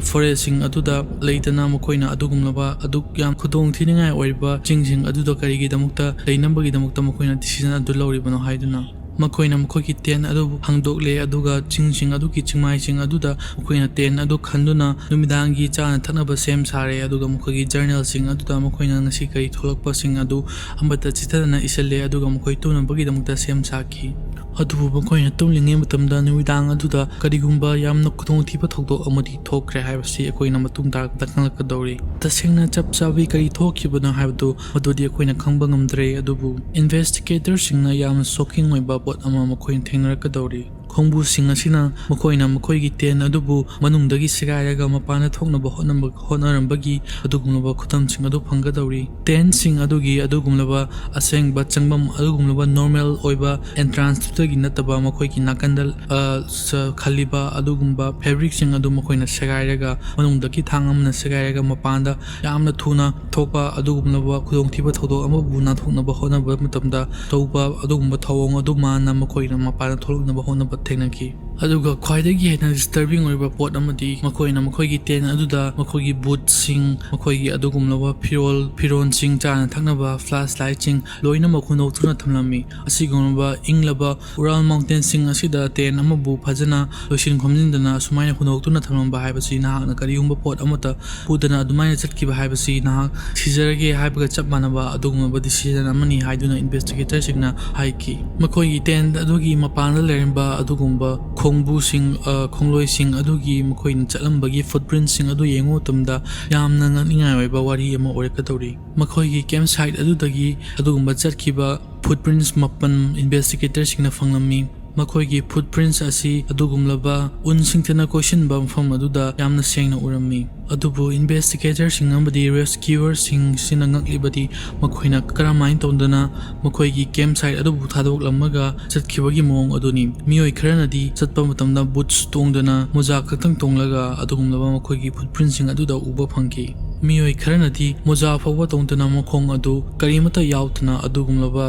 forestꯁꯤꯡ ꯑꯗꯨꯗ ꯂꯩꯇꯅ ꯃꯈꯣꯏꯅ ꯑꯗꯨꯒꯨꯝꯂꯕ ꯑꯗꯨꯛ ꯌꯥꯝ ꯈꯨꯗꯣꯡ ꯊꯤꯅꯤꯡꯉꯥꯏ ꯑꯣꯏꯔꯤꯕ ꯆꯤꯡꯁꯤꯡ ꯑꯗꯨꯗ ꯀꯔꯤꯒꯤꯗꯃꯛꯇ ꯂꯩꯅꯕꯒꯤꯗꯃꯛꯇ ꯃꯈꯣꯏꯅ decision ꯑꯗꯨ ꯂꯧꯔꯤꯕꯅꯣ ꯍꯥꯏꯗꯨꯅ꯫ ꯃꯈꯣꯏꯅ ꯃꯈꯣꯏꯒꯤ tent ꯑꯗꯨꯕꯨ ꯍꯥꯡꯗꯣꯛꯂꯦ, ꯑꯗꯨꯒ ꯆꯤꯡꯁꯤꯡ ꯑꯗꯨꯒꯤ ꯆꯤꯡꯃꯥꯏꯁꯤꯡ ꯑꯗꯨꯗ ꯃꯈꯣꯏꯅ tent ꯑꯗꯨ ꯈꯟꯗꯨꯅ ꯅꯨꯃꯤꯗꯥꯡꯒꯤ ꯆꯥꯅ ꯊꯛꯅꯕ ꯁꯦꯝ ꯁꯥꯔꯦ, ꯑꯗꯨꯒ ꯃꯈꯣꯏꯒꯤ journalꯁꯤꯡ ꯑꯗꯨꯗ ꯃꯈꯣꯏꯅ ꯉꯁꯤ ꯀꯔꯤ ꯊꯣꯛꯂꯛꯄꯁꯤꯡ ꯑꯗꯨ ꯑꯃꯠꯇ ꯆꯤꯊꯗꯅ ꯏꯁꯤꯜꯂꯦ, ꯑꯗꯨꯒ ꯃꯈꯣꯏ ꯇꯨꯝꯅꯕꯒꯤꯗꯃꯛꯇ ꯁꯦꯝ ꯁꯥꯈꯤ꯫ ꯑꯗꯨꯕꯨ ꯃꯈꯣꯏꯅ ꯇꯨꯝꯂꯤꯉꯩ ꯃꯇꯝꯗ ꯅꯨꯃꯤꯗꯥꯡ ꯑꯗꯨꯗ ꯀꯔꯤꯒꯨꯝꯕ ꯌꯥꯝꯅ ꯈꯨꯗꯣꯡꯊꯤꯕ ꯊꯧꯗꯣꯛ ꯑꯃꯗꯤ ꯊꯣꯛꯈ꯭ꯔꯦ ꯍꯥꯏꯕꯁꯤ ꯑꯩꯈꯣꯏꯅ ꯃꯇꯨꯡ ꯇꯥꯔꯛꯄꯗ ꯈꯪꯂꯛꯀꯗꯧꯔꯤ꯫ ꯇꯁꯦꯡꯅ ꯆꯞ ꯆꯥꯕꯤ ꯀꯔꯤ ꯊꯣꯛꯈꯤꯕꯅꯣ ꯍꯥꯏꯕꯗꯨ ꯃꯗꯨꯗꯤ ꯑꯩꯈꯣꯏꯅ ꯈꯪꯕ ꯉꯝꯗ꯭ꯔꯦ, ꯑꯗꯨꯕꯨ investigatorꯁꯤꯡꯅ ꯌꯥꯝꯅ shocking ꯑꯣꯏꯕ ꯄꯣꯠ ꯑꯃ ꯃꯈꯣꯏꯅ ꯊꯦꯡꯅꯔꯛꯀꯗꯧꯔꯤ꯫ ꯈꯣꯡꯕꯨꯁꯤꯡ ꯑꯁꯤꯅ ꯃꯈꯣꯏꯅ ꯃꯈꯣꯏꯒꯤ tent ꯑꯗꯨꯕꯨ ꯃꯅꯨꯡꯗꯒꯤ ꯁꯦꯒꯥꯏꯔꯒ ꯃꯄꯥꯟꯗ ꯊꯣꯛꯅꯕ ꯍꯣꯠꯅꯕ, ꯍꯣꯠꯅꯔꯝꯕꯒꯤ ꯑꯗꯨꯒꯨꯝꯂꯕ ꯈꯨꯗꯝꯁꯤꯡ ꯑꯗꯨ ꯐꯪꯒꯗꯧꯔꯤ꯫ Tentꯁꯤꯡ ꯑꯗꯨꯒꯤ ꯑꯗꯨꯒꯨꯝꯂꯕ ꯑꯁꯦꯡꯕ ꯆꯪꯐꯝ, ꯑꯗꯨꯒꯨꯝꯂꯕ normal ꯑꯣꯏꯕ entranceꯇꯨꯗꯒꯤ ꯅꯠꯇꯕ ꯃꯈꯣꯏꯒꯤ ꯅꯥꯀꯟꯗ, ꯑ, ꯁ-, ꯈꯜꯂꯤꯕ ꯑꯗꯨꯒꯨꯝꯕ fabricꯁꯤꯡ ꯑꯗꯨ ꯃꯈꯣꯏꯅ ꯁꯦꯒꯥꯏꯔꯒ ꯃꯅꯨꯡꯗꯒꯤ ꯊꯥꯡ ꯑꯃꯅ ꯁꯦꯒꯥꯏꯔꯒ ꯃꯄꯥꯟꯗ ꯌꯥꯝꯅ ꯊꯨꯅ ꯊꯣꯛꯄ ꯑꯗꯨꯒꯨꯝꯂꯕ ꯈꯨꯗꯣꯡꯊꯤꯕ ꯊꯧꯗꯣꯛ ꯑꯃꯕꯨ ꯅꯥꯟꯊꯣꯛꯅꯕ ꯍꯣꯠꯅꯕ ꯃꯇꯝꯗ ꯇꯧꯕ ꯑꯗꯨꯒꯨꯝꯕ ꯊꯧꯑꯣꯡ ꯑꯗꯨꯃꯥꯏꯅ ꯃꯈꯣꯏꯅ ꯃꯄꯥꯟꯗ ꯊꯣꯛꯂꯛꯅꯕ ꯍꯣꯠꯅꯕ ꯊꯦꯡꯅꯈꯤ꯫ ꯑꯗꯨꯒ ꯈ꯭ꯋꯥꯏꯗꯒꯤ ꯍꯦꯟꯅ disturbing ꯑꯣꯏꯕ ꯄꯣꯠ ꯑꯃꯗꯤ ꯃꯈꯣꯏꯅ ꯃꯈꯣꯏꯒꯤ tent ꯑꯗꯨꯗ ꯃꯈꯣꯏꯒꯤ bootꯁꯤꯡ, ꯃꯈꯣꯏꯒꯤ ꯑꯗꯨꯒꯨꯝꯂꯕ ꯐꯤꯔꯣꯜ, ꯐꯤꯔꯣꯜꯁꯤꯡ, ꯆꯥꯅ ꯊꯛꯅꯕ, flashlightꯁꯤꯡ ꯂꯣꯏꯅꯃꯛ ꯍꯨꯟꯗꯣꯛꯇꯨꯅ ꯊꯝꯂꯝꯃꯤ꯫ ꯑꯁꯤꯒꯨꯝꯂꯕ ꯏꯪꯂꯕ Ural Mountainsꯁꯤꯡ ꯑꯁꯤꯗ tent ꯑꯃꯕꯨ ꯐꯖꯅ ꯂꯣꯏꯁꯤꯟ ꯈꯣꯝꯖꯤꯟꯗꯅ ꯑꯁꯨꯃꯥꯏꯅ ꯍꯨꯟꯗꯣꯛꯇꯨꯅ ꯊꯝꯂꯝꯕ ꯍꯥꯏꯕꯁꯤ ꯅꯍꯥꯛꯅ ꯀꯔꯤꯒꯨꯝꯕ ꯄꯣꯠ ꯑꯃꯠꯇ ꯄꯨꯗꯅ ꯑꯗꯨꯃꯥꯏꯅ ꯆꯠꯈꯤꯕ ꯍꯥꯏꯕꯁꯤ ꯅꯍꯥꯛ ꯁꯤꯖꯔꯒꯦ ꯍꯥꯏꯕꯒ ꯆꯞ ꯃꯥꯟꯅꯕ ꯑꯗꯨꯒꯨꯝꯂꯕ decision ꯑꯃꯅꯤ ꯍꯥꯏꯗꯨꯅ investigatorꯁꯤꯡꯅ ꯍꯥꯏꯈꯤ꯫ ꯃꯈꯣꯏꯒꯤ tent ꯑꯗꯨꯒꯤ ꯃꯄꯥꯟꯗ ꯂꯩꯔꯝꯕ ꯑꯗꯨꯒꯨꯝꯕ ꯈꯣꯡꯕꯨꯁꯤꯡ, ꯑ, ꯈꯣꯡꯂꯣꯏꯁꯤꯡ ꯑꯗꯨꯒꯤ ꯃꯈꯣꯏꯅ ꯆꯠꯂꯝꯕꯒꯤ footprintsꯁꯤꯡ ꯑꯗꯨ ꯌꯦꯡꯕ ꯃꯇꯝꯗ ꯌꯥꯝꯅ ꯉꯛꯅꯤꯡꯉꯥꯏ ꯑꯣꯏꯕ ꯋꯥꯔꯤ ꯑꯃ ꯑꯣꯏꯔꯛꯀꯗꯧꯔꯤ꯫ ꯃꯈꯣꯏꯒꯤ campsite ꯑꯗꯨꯗꯒꯤ ꯑꯗꯨꯒꯨꯝꯕ ꯆꯠꯈꯤꯕ footprints ꯃꯥꯄꯟ investigatorꯁꯤꯡꯅ ꯐꯪꯂꯝꯃꯤ꯫ ꯃꯈꯣꯏꯒꯤ footprints ꯑꯁꯤ ꯑꯗꯨꯒꯨꯝꯂꯕ ꯎꯟ ꯁꯤꯡꯊꯅ ꯀꯣꯏꯁꯤꯟꯕ ꯃꯐꯝ ꯑꯗꯨꯗ ꯌꯥꯝꯅ ꯁꯦꯡꯅ ꯎꯔꯝꯃꯤ꯫ ꯑꯗꯨꯕꯨ investigatorꯁꯤꯡ ꯑꯃꯗꯤ rescuerꯁꯤꯡꯁꯤꯅ ꯉꯛꯂꯤꯕꯗꯤ ꯃꯈꯣꯏꯅ ꯀꯔꯝꯍꯥꯏꯅ ꯇꯧꯗꯅ ꯃꯈꯣꯏꯒꯤ campsite ꯑꯗꯨꯕꯨ ꯊꯥꯗꯣꯛꯂꯝꯃꯒ ꯆꯠꯈꯤꯕꯒꯤ ꯃꯑꯣꯡ ꯑꯗꯨꯅꯤ꯫ ꯃꯤꯑꯣꯏ ꯈꯔꯅꯗꯤ ꯆꯠꯄ ꯃꯇꯝꯗ boots ꯇꯣꯡꯗꯅ ꯃꯣꯖꯥ ꯈꯛꯇꯪ ꯇꯣꯡꯂꯒ ꯑꯗꯨꯒꯨꯝꯂꯕ ꯃꯈꯣꯏꯒꯤ footprintsꯁꯤꯡ ꯑꯗꯨꯗ ꯎꯕ ꯐꯪꯈꯤ꯫ ꯃꯤꯑꯣꯏ ꯈꯔꯅꯗꯤ ꯃꯣꯖꯥ ꯐꯥꯎꯕ ꯇꯣꯡꯗꯅ ꯃꯈꯣꯡ ꯑꯗꯨ ꯀꯔꯤꯃꯠꯇ ꯌꯥꯎꯗꯅ ꯑꯗꯨꯒꯨꯝꯂꯕ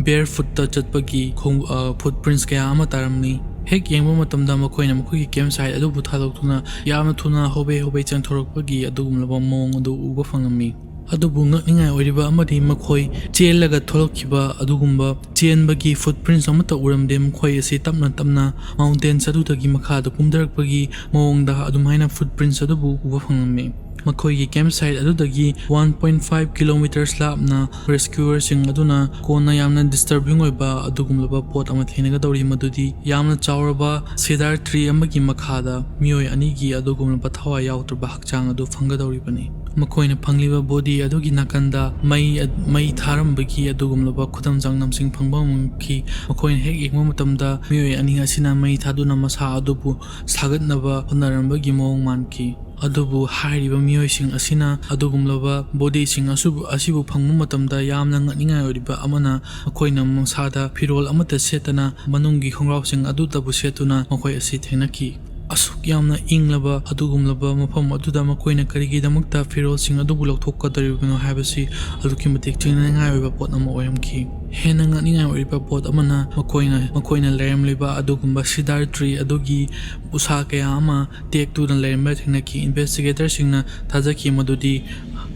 barefootꯇ ꯆꯠꯄꯒꯤ ꯈꯣꯡ-, ꯑ, footprints ꯀꯌꯥ ꯑꯃ ꯇꯥꯔꯝꯃꯤ꯫ ꯍꯦꯛ ꯌꯦꯡꯕ ꯃꯇꯝꯗ ꯃꯈꯣꯏꯅ ꯃꯈꯣꯏꯒꯤ campsite ꯑꯗꯨꯕꯨ ꯊꯥꯗꯣꯛꯇꯨꯅ ꯌꯥꯝꯅ ꯊꯨꯅ ꯍꯣꯕꯦ ꯍꯣꯕꯦ ꯆꯦꯟꯊꯣꯔꯛꯄꯒꯤ ꯑꯗꯨꯒꯨꯝꯂꯕ ꯃꯑꯣꯡ ꯑꯗꯨ ꯎꯕ ꯐꯪꯂꯝꯃꯤ꯫ ꯑꯗꯨꯕꯨ ꯉꯛꯅꯤꯡꯉꯥꯏ ꯑꯣꯏꯔꯤꯕ ꯑꯃꯗꯤ ꯃꯈꯣꯏ ꯆꯦꯜꯂꯒ ꯊꯣꯛꯂꯛꯈꯤꯕ ꯑꯗꯨꯒꯨꯝꯕ ꯆꯦꯟꯕꯒꯤ footprints ꯑꯃꯠꯇ ꯎꯔꯝꯗꯦ꯫ ꯃꯈꯣꯏ ꯑꯁꯤ ꯇꯞꯅ ꯇꯞꯅ mountains ꯑꯗꯨꯗꯒꯤ ꯃꯈꯥꯗ ꯀꯨꯝꯊꯔꯛꯄꯒꯤ ꯃꯑꯣꯡꯗ ꯑꯗꯨꯝꯍꯥꯏꯅ footprints ꯑꯗꯨꯕꯨ ꯎꯕ ꯐꯪꯂꯝꯃꯤ꯫ ꯃꯈꯣꯏꯒꯤ campsite ꯑꯗꯨꯗꯒꯤ one point five kilometres ꯂꯥꯞꯅ rescuerꯁꯤꯡ ꯑꯗꯨꯅ ꯀꯣꯟꯅ ꯌꯥꯝꯅ disturbing ꯑꯣꯏꯕ ꯑꯗꯨꯒꯨꯝꯂꯕ ꯄꯣꯠ ꯑꯃ ꯊꯦꯡꯅꯒꯗꯧꯔꯤ, ꯃꯗꯨꯗꯤ ꯌꯥꯝꯅ ꯆꯥꯎꯔꯕ cedar tree ꯑꯃꯒꯤ ꯃꯈꯥꯗ ꯃꯤꯑꯣꯏ ꯑꯅꯤꯒꯤ ꯑꯗꯨꯒꯨꯝꯂꯕ ꯊꯋꯥꯏ ꯌꯥꯎꯗ꯭ꯔꯕ ꯍꯛꯆꯥꯡ ꯑꯗꯨ ꯐꯪꯒꯗꯧꯔꯤꯕꯅꯤ꯫ ꯃꯈꯣꯏꯅ ꯐꯪꯂꯤꯕ ꯕꯣꯗꯤ ꯑꯗꯨꯒꯤ ꯅꯥꯀꯟꯗ ꯃꯩ, ꯃꯩ ꯊꯥꯔꯝꯕꯒꯤ ꯑꯗꯨꯒꯨꯝꯂꯕ ꯈꯨꯗꯝ ꯆꯥꯡꯗꯝꯁꯤꯡ ꯐꯪꯕ ꯉꯝꯈꯤ꯫ ꯃꯈꯣꯏꯅ ꯍꯦꯛ ꯌꯦꯡꯕ ꯃꯇꯝꯗ ꯃꯤꯑꯣꯏ ꯑꯅꯤ ꯑꯁꯤꯅ ꯃꯩ ꯊꯥꯗꯨꯅ ꯃꯁꯥ ꯑꯗꯨꯕꯨ ꯁꯥꯒꯠꯅꯕ ꯍꯣꯠꯅꯔꯝꯕꯒꯤ ꯃꯑꯣꯡ ꯃꯥꯟꯈꯤ꯫ ꯑꯗꯨꯕꯨ ꯍꯥꯏꯔꯤꯕ ꯃꯤꯑꯣꯏꯁꯤꯡ ꯑꯁꯤꯅ ꯑꯗꯨꯒꯨꯝꯂꯕ ꯕꯣꯗꯤꯁꯤꯡ ꯑꯁꯨꯕꯨ-, ꯑꯁꯤꯕꯨ ꯐꯪꯕ ꯃꯇꯝꯗ ꯌꯥꯝꯅ ꯉꯛꯅꯤꯡꯉꯥꯏ ꯑꯣꯏꯔꯤꯕ ꯑꯃꯅ, ꯃꯈꯣꯏꯅ ꯃꯁꯥꯗ ꯐꯤꯔꯣꯜ ꯑꯃꯠꯇ ꯁꯦꯠꯇꯅ ꯃꯅꯨꯡꯒꯤ ꯈꯣꯡꯒ꯭ꯔꯥꯎꯁꯤꯡ ꯑꯗꯨꯇꯕꯨ ꯁꯦꯠꯇꯨꯅ ꯃꯈꯣꯏ ꯑꯁꯤ ꯊꯦꯡꯅꯈꯤ꯫ ꯑꯁꯨꯛ ꯌꯥꯝꯅ ꯏꯪꯂꯕ ꯑꯗꯨꯒꯨꯝꯂꯕ ꯃꯐꯝ ꯑꯗꯨꯗ ꯃꯈꯣꯏꯅ ꯀꯔꯤꯒꯤꯗꯃꯛꯇ ꯐꯤꯔꯣꯜꯁꯤꯡ ꯑꯗꯨꯕꯨ ꯂꯧꯊꯣꯛꯀꯗꯧꯔꯤꯕꯅꯣ ꯍꯥꯏꯕꯁꯤ ꯑꯗꯨꯛꯀꯤ ꯃꯇꯤꯛ ꯆꯤꯡꯅꯅꯤꯡꯉꯥꯏ ꯑꯣꯏꯕ ꯄꯣꯠ ꯑꯃ ꯑꯣꯏꯔꯝꯈꯤ꯫ ꯍꯦꯟꯅ ꯉꯛꯅꯤꯡꯉꯥꯏ ꯑꯣꯏꯔꯤꯕ ꯄꯣꯠ ꯑꯃꯅ, ꯃꯈꯣꯏꯅ, ꯃꯈꯣꯏꯅ ꯂꯩꯔꯝꯂꯤꯕ ꯑꯗꯨꯒꯨꯝꯕ cedar tree ꯑꯗꯨꯒꯤ ꯎꯁꯥ ꯀꯌꯥ ꯑꯃ ꯇꯦꯛꯇꯨꯅ ꯂꯩꯔꯝꯕ ꯊꯦꯡꯅꯈꯤ꯫ ꯏꯟꯚꯦꯁꯇꯤꯒꯦꯇꯔꯁꯤꯡꯅ ꯊꯥꯖꯈꯤ ꯃꯗꯨꯗꯤ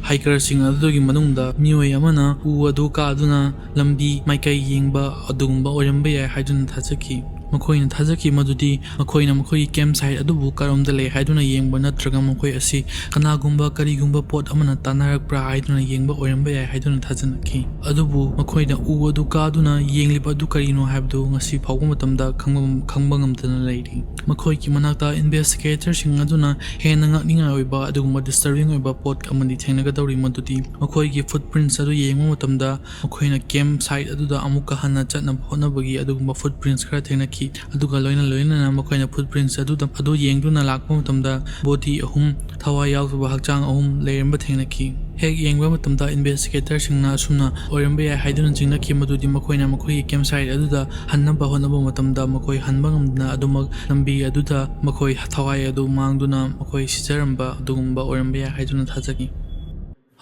ꯍꯥꯏꯀꯔꯁꯤꯡ ꯑꯗꯨꯒꯤ ꯃꯅꯨꯡꯗ ꯃꯤꯑꯣꯏ ꯑꯃꯅ ꯎ ꯑꯗꯨ ꯀꯥꯗꯨꯅ ꯂꯝꯕꯤ ꯃꯥꯏꯀꯩ ꯌꯦꯡꯕ ꯑꯗꯨꯒꯨꯝꯕ ꯑꯣꯏꯔꯝꯕ ꯌꯥꯏ ꯍꯥꯏꯗꯨꯅ ꯊꯥꯖꯈꯤ꯫ ꯃꯈꯣꯏꯅ ꯊꯥꯖꯈꯤ ꯃꯗꯨꯗꯤ ꯃꯈꯣꯏꯅ ꯃꯈꯣꯏꯒꯤ camp site ꯑꯗꯨꯕꯨ ꯀꯔꯣꯝꯗ ꯂꯩ ꯍꯥꯏꯗꯨꯅ ꯌꯦꯡꯕ ꯅꯠꯇ꯭ꯔꯒ ꯃꯈꯣꯏ ꯑꯁꯤ ꯀꯅꯥꯒꯨꯝꯕ ꯀꯔꯤꯒꯨꯝꯕ ꯄꯣꯠ ꯑꯃꯅ ꯇꯥꯟꯅꯔꯛꯄ꯭ꯔꯥ ꯍꯥꯏꯗꯨꯅ ꯌꯦꯡꯕ ꯑꯣꯏꯔꯝꯕ ꯌꯥꯏ ꯍꯥꯏꯗꯨꯅ ꯊꯥꯖꯅꯈꯤ꯫ ꯑꯗꯨꯕꯨ ꯃꯈꯣꯏꯅ ꯎ ꯑꯗꯨ ꯀꯥꯗꯨꯅ ꯌꯦꯡꯂꯤꯕ ꯑꯗꯨ ꯀꯔꯤꯅꯣ ꯍꯥꯏꯕꯗꯨ ꯉꯁꯤ ꯐꯥꯎꯕ ꯃꯇꯝꯗ ꯈꯪꯕ, ꯈꯪꯕ ꯉꯝꯗꯅ ꯂꯩꯔꯤ꯫ ꯃꯈꯣꯏꯒꯤ ꯃꯅꯥꯛꯇ ꯏꯟꯚꯦꯁꯇꯤꯒꯦꯇꯔꯁꯤꯡ ꯑꯗꯨꯅ ꯍꯦꯟꯅ ꯉꯛꯅꯤꯡꯉꯥꯏ ꯑꯣꯏꯕ ꯑꯗꯨꯒꯨꯝꯕ disturbing ꯑꯣꯏꯕ ꯄꯣꯠ ꯑꯃꯗꯤ ꯊꯦꯡꯅꯒꯗꯧꯔꯤ, ꯃꯗꯨꯗꯤ ꯃꯈꯣꯏꯒꯤ footprints ꯑꯗꯨ ꯌꯦꯡꯕ ꯃꯇꯝꯗ ꯃꯈꯣꯏꯅ camp site ꯑꯗꯨꯗ ꯑꯃꯨꯛꯀ ꯍꯟꯅ ꯆꯠꯅꯕ ꯍꯣꯠꯅꯕꯒꯤ ꯑꯗꯨꯒꯨꯝꯕ footprints ꯈꯔ ꯊꯦꯡꯅꯈꯤ꯫ ꯑꯗꯨꯒ ꯂꯣꯏꯅ ꯂꯣꯏꯅꯅ ꯃꯈꯣꯏꯅ footprints ꯑꯗꯨꯗ, ꯑꯗꯨ ꯌꯦꯡꯗꯨꯅ ꯂꯥꯛꯄ ꯃꯇꯝꯗ body ꯑꯍꯨꯝ, ꯊꯋꯥꯏ ꯌꯥꯎꯗꯕ ꯍꯛꯆꯥꯡ ꯑꯍꯨꯝ ꯂꯩꯔꯝꯕ ꯊꯦꯡꯅꯈꯤ꯫ ꯍꯦꯛ ꯌꯦꯡꯕ ꯃꯇꯝꯗ ꯏꯟꯚꯦꯁꯇꯤꯒꯦꯇꯔꯁꯤꯡꯅ ꯑꯁꯨꯝꯅ ꯑꯣꯏꯔꯝꯕ ꯌꯥꯏ ꯍꯥꯏꯗꯨꯅ ꯆꯤꯡꯅꯈꯤ ꯃꯗꯨꯗꯤ ꯃꯈꯣꯏꯅ ꯃꯈꯣꯏꯒꯤ camp site ꯑꯗꯨꯗ ꯍꯟꯅꯕ ꯍꯣꯠꯅꯕ ꯃꯇꯝꯗ ꯃꯈꯣꯏ ꯍꯟꯕ ꯉꯝꯗꯅ ꯑꯗꯨꯃꯛ ꯂꯝꯕꯤ ꯑꯗꯨꯗ ꯃꯈꯣꯏ ꯊꯋꯥꯏ ꯑꯗꯨ ꯃꯥꯡꯗꯨꯅ ꯃꯈꯣꯏ ꯁꯤꯖꯔꯝꯕ ꯑꯗꯨꯒꯨꯝꯕ ꯑꯣꯏꯔꯝꯕ ꯌꯥꯏ ꯍꯥꯏꯗꯨꯅ ꯊꯥꯖꯈꯤ꯫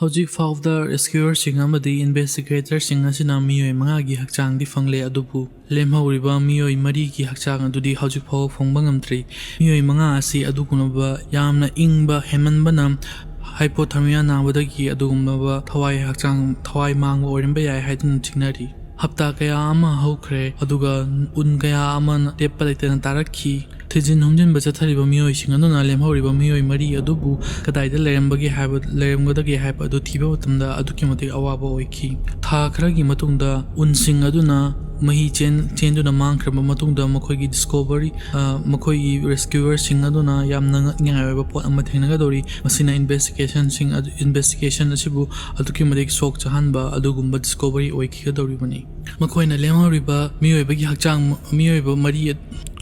ꯍꯧꯖꯤꯛ ꯐꯥꯎꯕꯗ rescuerꯁꯤꯡ ꯑꯃꯗꯤ ꯏꯟꯚꯦꯁꯇꯤꯒꯦꯇꯔꯁꯤꯡ ꯑꯁꯤꯅ ꯃꯤꯑꯣꯏ ꯃꯉꯥꯒꯤ ꯍꯛꯆꯥꯡꯗꯤ ꯐꯪꯂꯦ, ꯑꯗꯨꯕꯨ ꯂꯦꯝꯍꯧꯔꯤꯕ ꯃꯤꯑꯣꯏ ꯃꯔꯤꯒꯤ ꯍꯛꯆꯥꯡ ꯑꯗꯨꯗꯤ ꯍꯧꯖꯤꯛ ꯐꯥꯎꯕ ꯐꯪꯕ ꯉꯝꯗ꯭ꯔꯤ꯫ ꯃꯤꯑꯣꯏ ꯃꯉꯥ ꯑꯁꯤ ꯑꯗꯨꯒꯨꯝꯂꯕ ꯌꯥꯝꯅ ꯏꯪꯕ ꯍꯦꯟꯃꯟꯕꯅ hypothermia ꯅꯥꯕꯗꯒꯤ ꯑꯗꯨꯒꯨꯝꯂꯕ ꯊꯋꯥꯏ ꯍꯛꯆꯥꯡ, ꯊꯋꯥꯏ ꯃꯥꯡꯕ ꯑꯣꯏꯔꯝꯕ ꯌꯥꯏ ꯍꯥꯏꯗꯨꯅ ꯆꯤꯡꯅꯔꯤ꯫ ꯍꯞꯇꯥ ꯀꯌꯥ ꯑꯃ ꯍꯧꯈ꯭ꯔꯦ, ꯑꯗꯨꯒ ꯎꯟ ꯀꯌꯥ ꯑꯃꯅ ꯂꯦꯞꯄ ꯂꯩꯇꯅ ꯇꯥꯔꯛꯈꯤ꯫ ꯊꯤꯖꯤꯟ ꯍꯨꯝꯖꯤꯟꯕ ꯆꯠꯊꯔꯤꯕ ꯃꯤꯑꯣꯏꯁꯤꯡ ꯑꯗꯨꯅ ꯂꯦꯝꯍꯧꯔꯤꯕ ꯃꯤꯑꯣꯏ ꯃꯔꯤ ꯑꯗꯨꯕꯨ ꯀꯗꯥꯏꯗ ꯂꯩꯔꯝꯕꯒꯦ ꯍꯥꯏꯕ, ꯂꯩꯔꯝꯒꯗꯒꯦ ꯍꯥꯏꯕ ꯑꯗꯨ ꯊꯤꯕ ꯃꯇꯝꯗ ꯑꯗꯨꯛꯀꯤ ꯃꯇꯤꯛ ꯑꯋꯥꯕ ꯑꯣꯏꯈꯤ꯫ ꯊꯥ ꯈꯔꯒꯤ ꯃꯇꯨꯡꯗ ꯎꯟꯁꯤꯡ ꯑꯗꯨꯅ ꯃꯍꯤ ꯆꯦꯟ-, ꯆꯦꯟꯗꯨꯅ ꯃꯥꯡꯈ꯭ꯔꯕ ꯃꯇꯨꯡꯗ ꯃꯈꯣꯏꯒꯤ discovery, ꯑ, ꯃꯈꯣꯏꯒꯤ rescuerꯁꯤꯡ ꯑꯗꯨꯅ ꯌꯥꯝꯅ ꯉꯛꯅꯤꯡꯉꯥꯏ ꯑꯣꯏꯕ ꯄꯣꯠ ꯑꯃ ꯊꯦꯡꯅꯒꯗꯧꯔꯤ꯫ ꯃꯁꯤꯅ investigationꯁꯤꯡ ꯑꯗꯨ, investigation ꯑꯁꯤꯕꯨ ꯑꯗꯨꯛꯀꯤ ꯃꯇꯤꯛ ꯁꯣꯛ ꯆꯥꯍꯟꯕ ꯑꯗꯨꯒꯨꯝꯕ discovery ꯑꯣꯏꯈꯤꯒꯗꯧꯔꯤꯕꯅꯤ꯫ ꯃꯈꯣꯏꯅ ꯂꯦꯝꯍꯧꯔꯤꯕ ꯃꯤꯑꯣꯏꯕꯒꯤ ꯍꯛꯆꯥꯡ, ꯃꯤꯑꯣꯏꯕ ꯃꯔꯤ,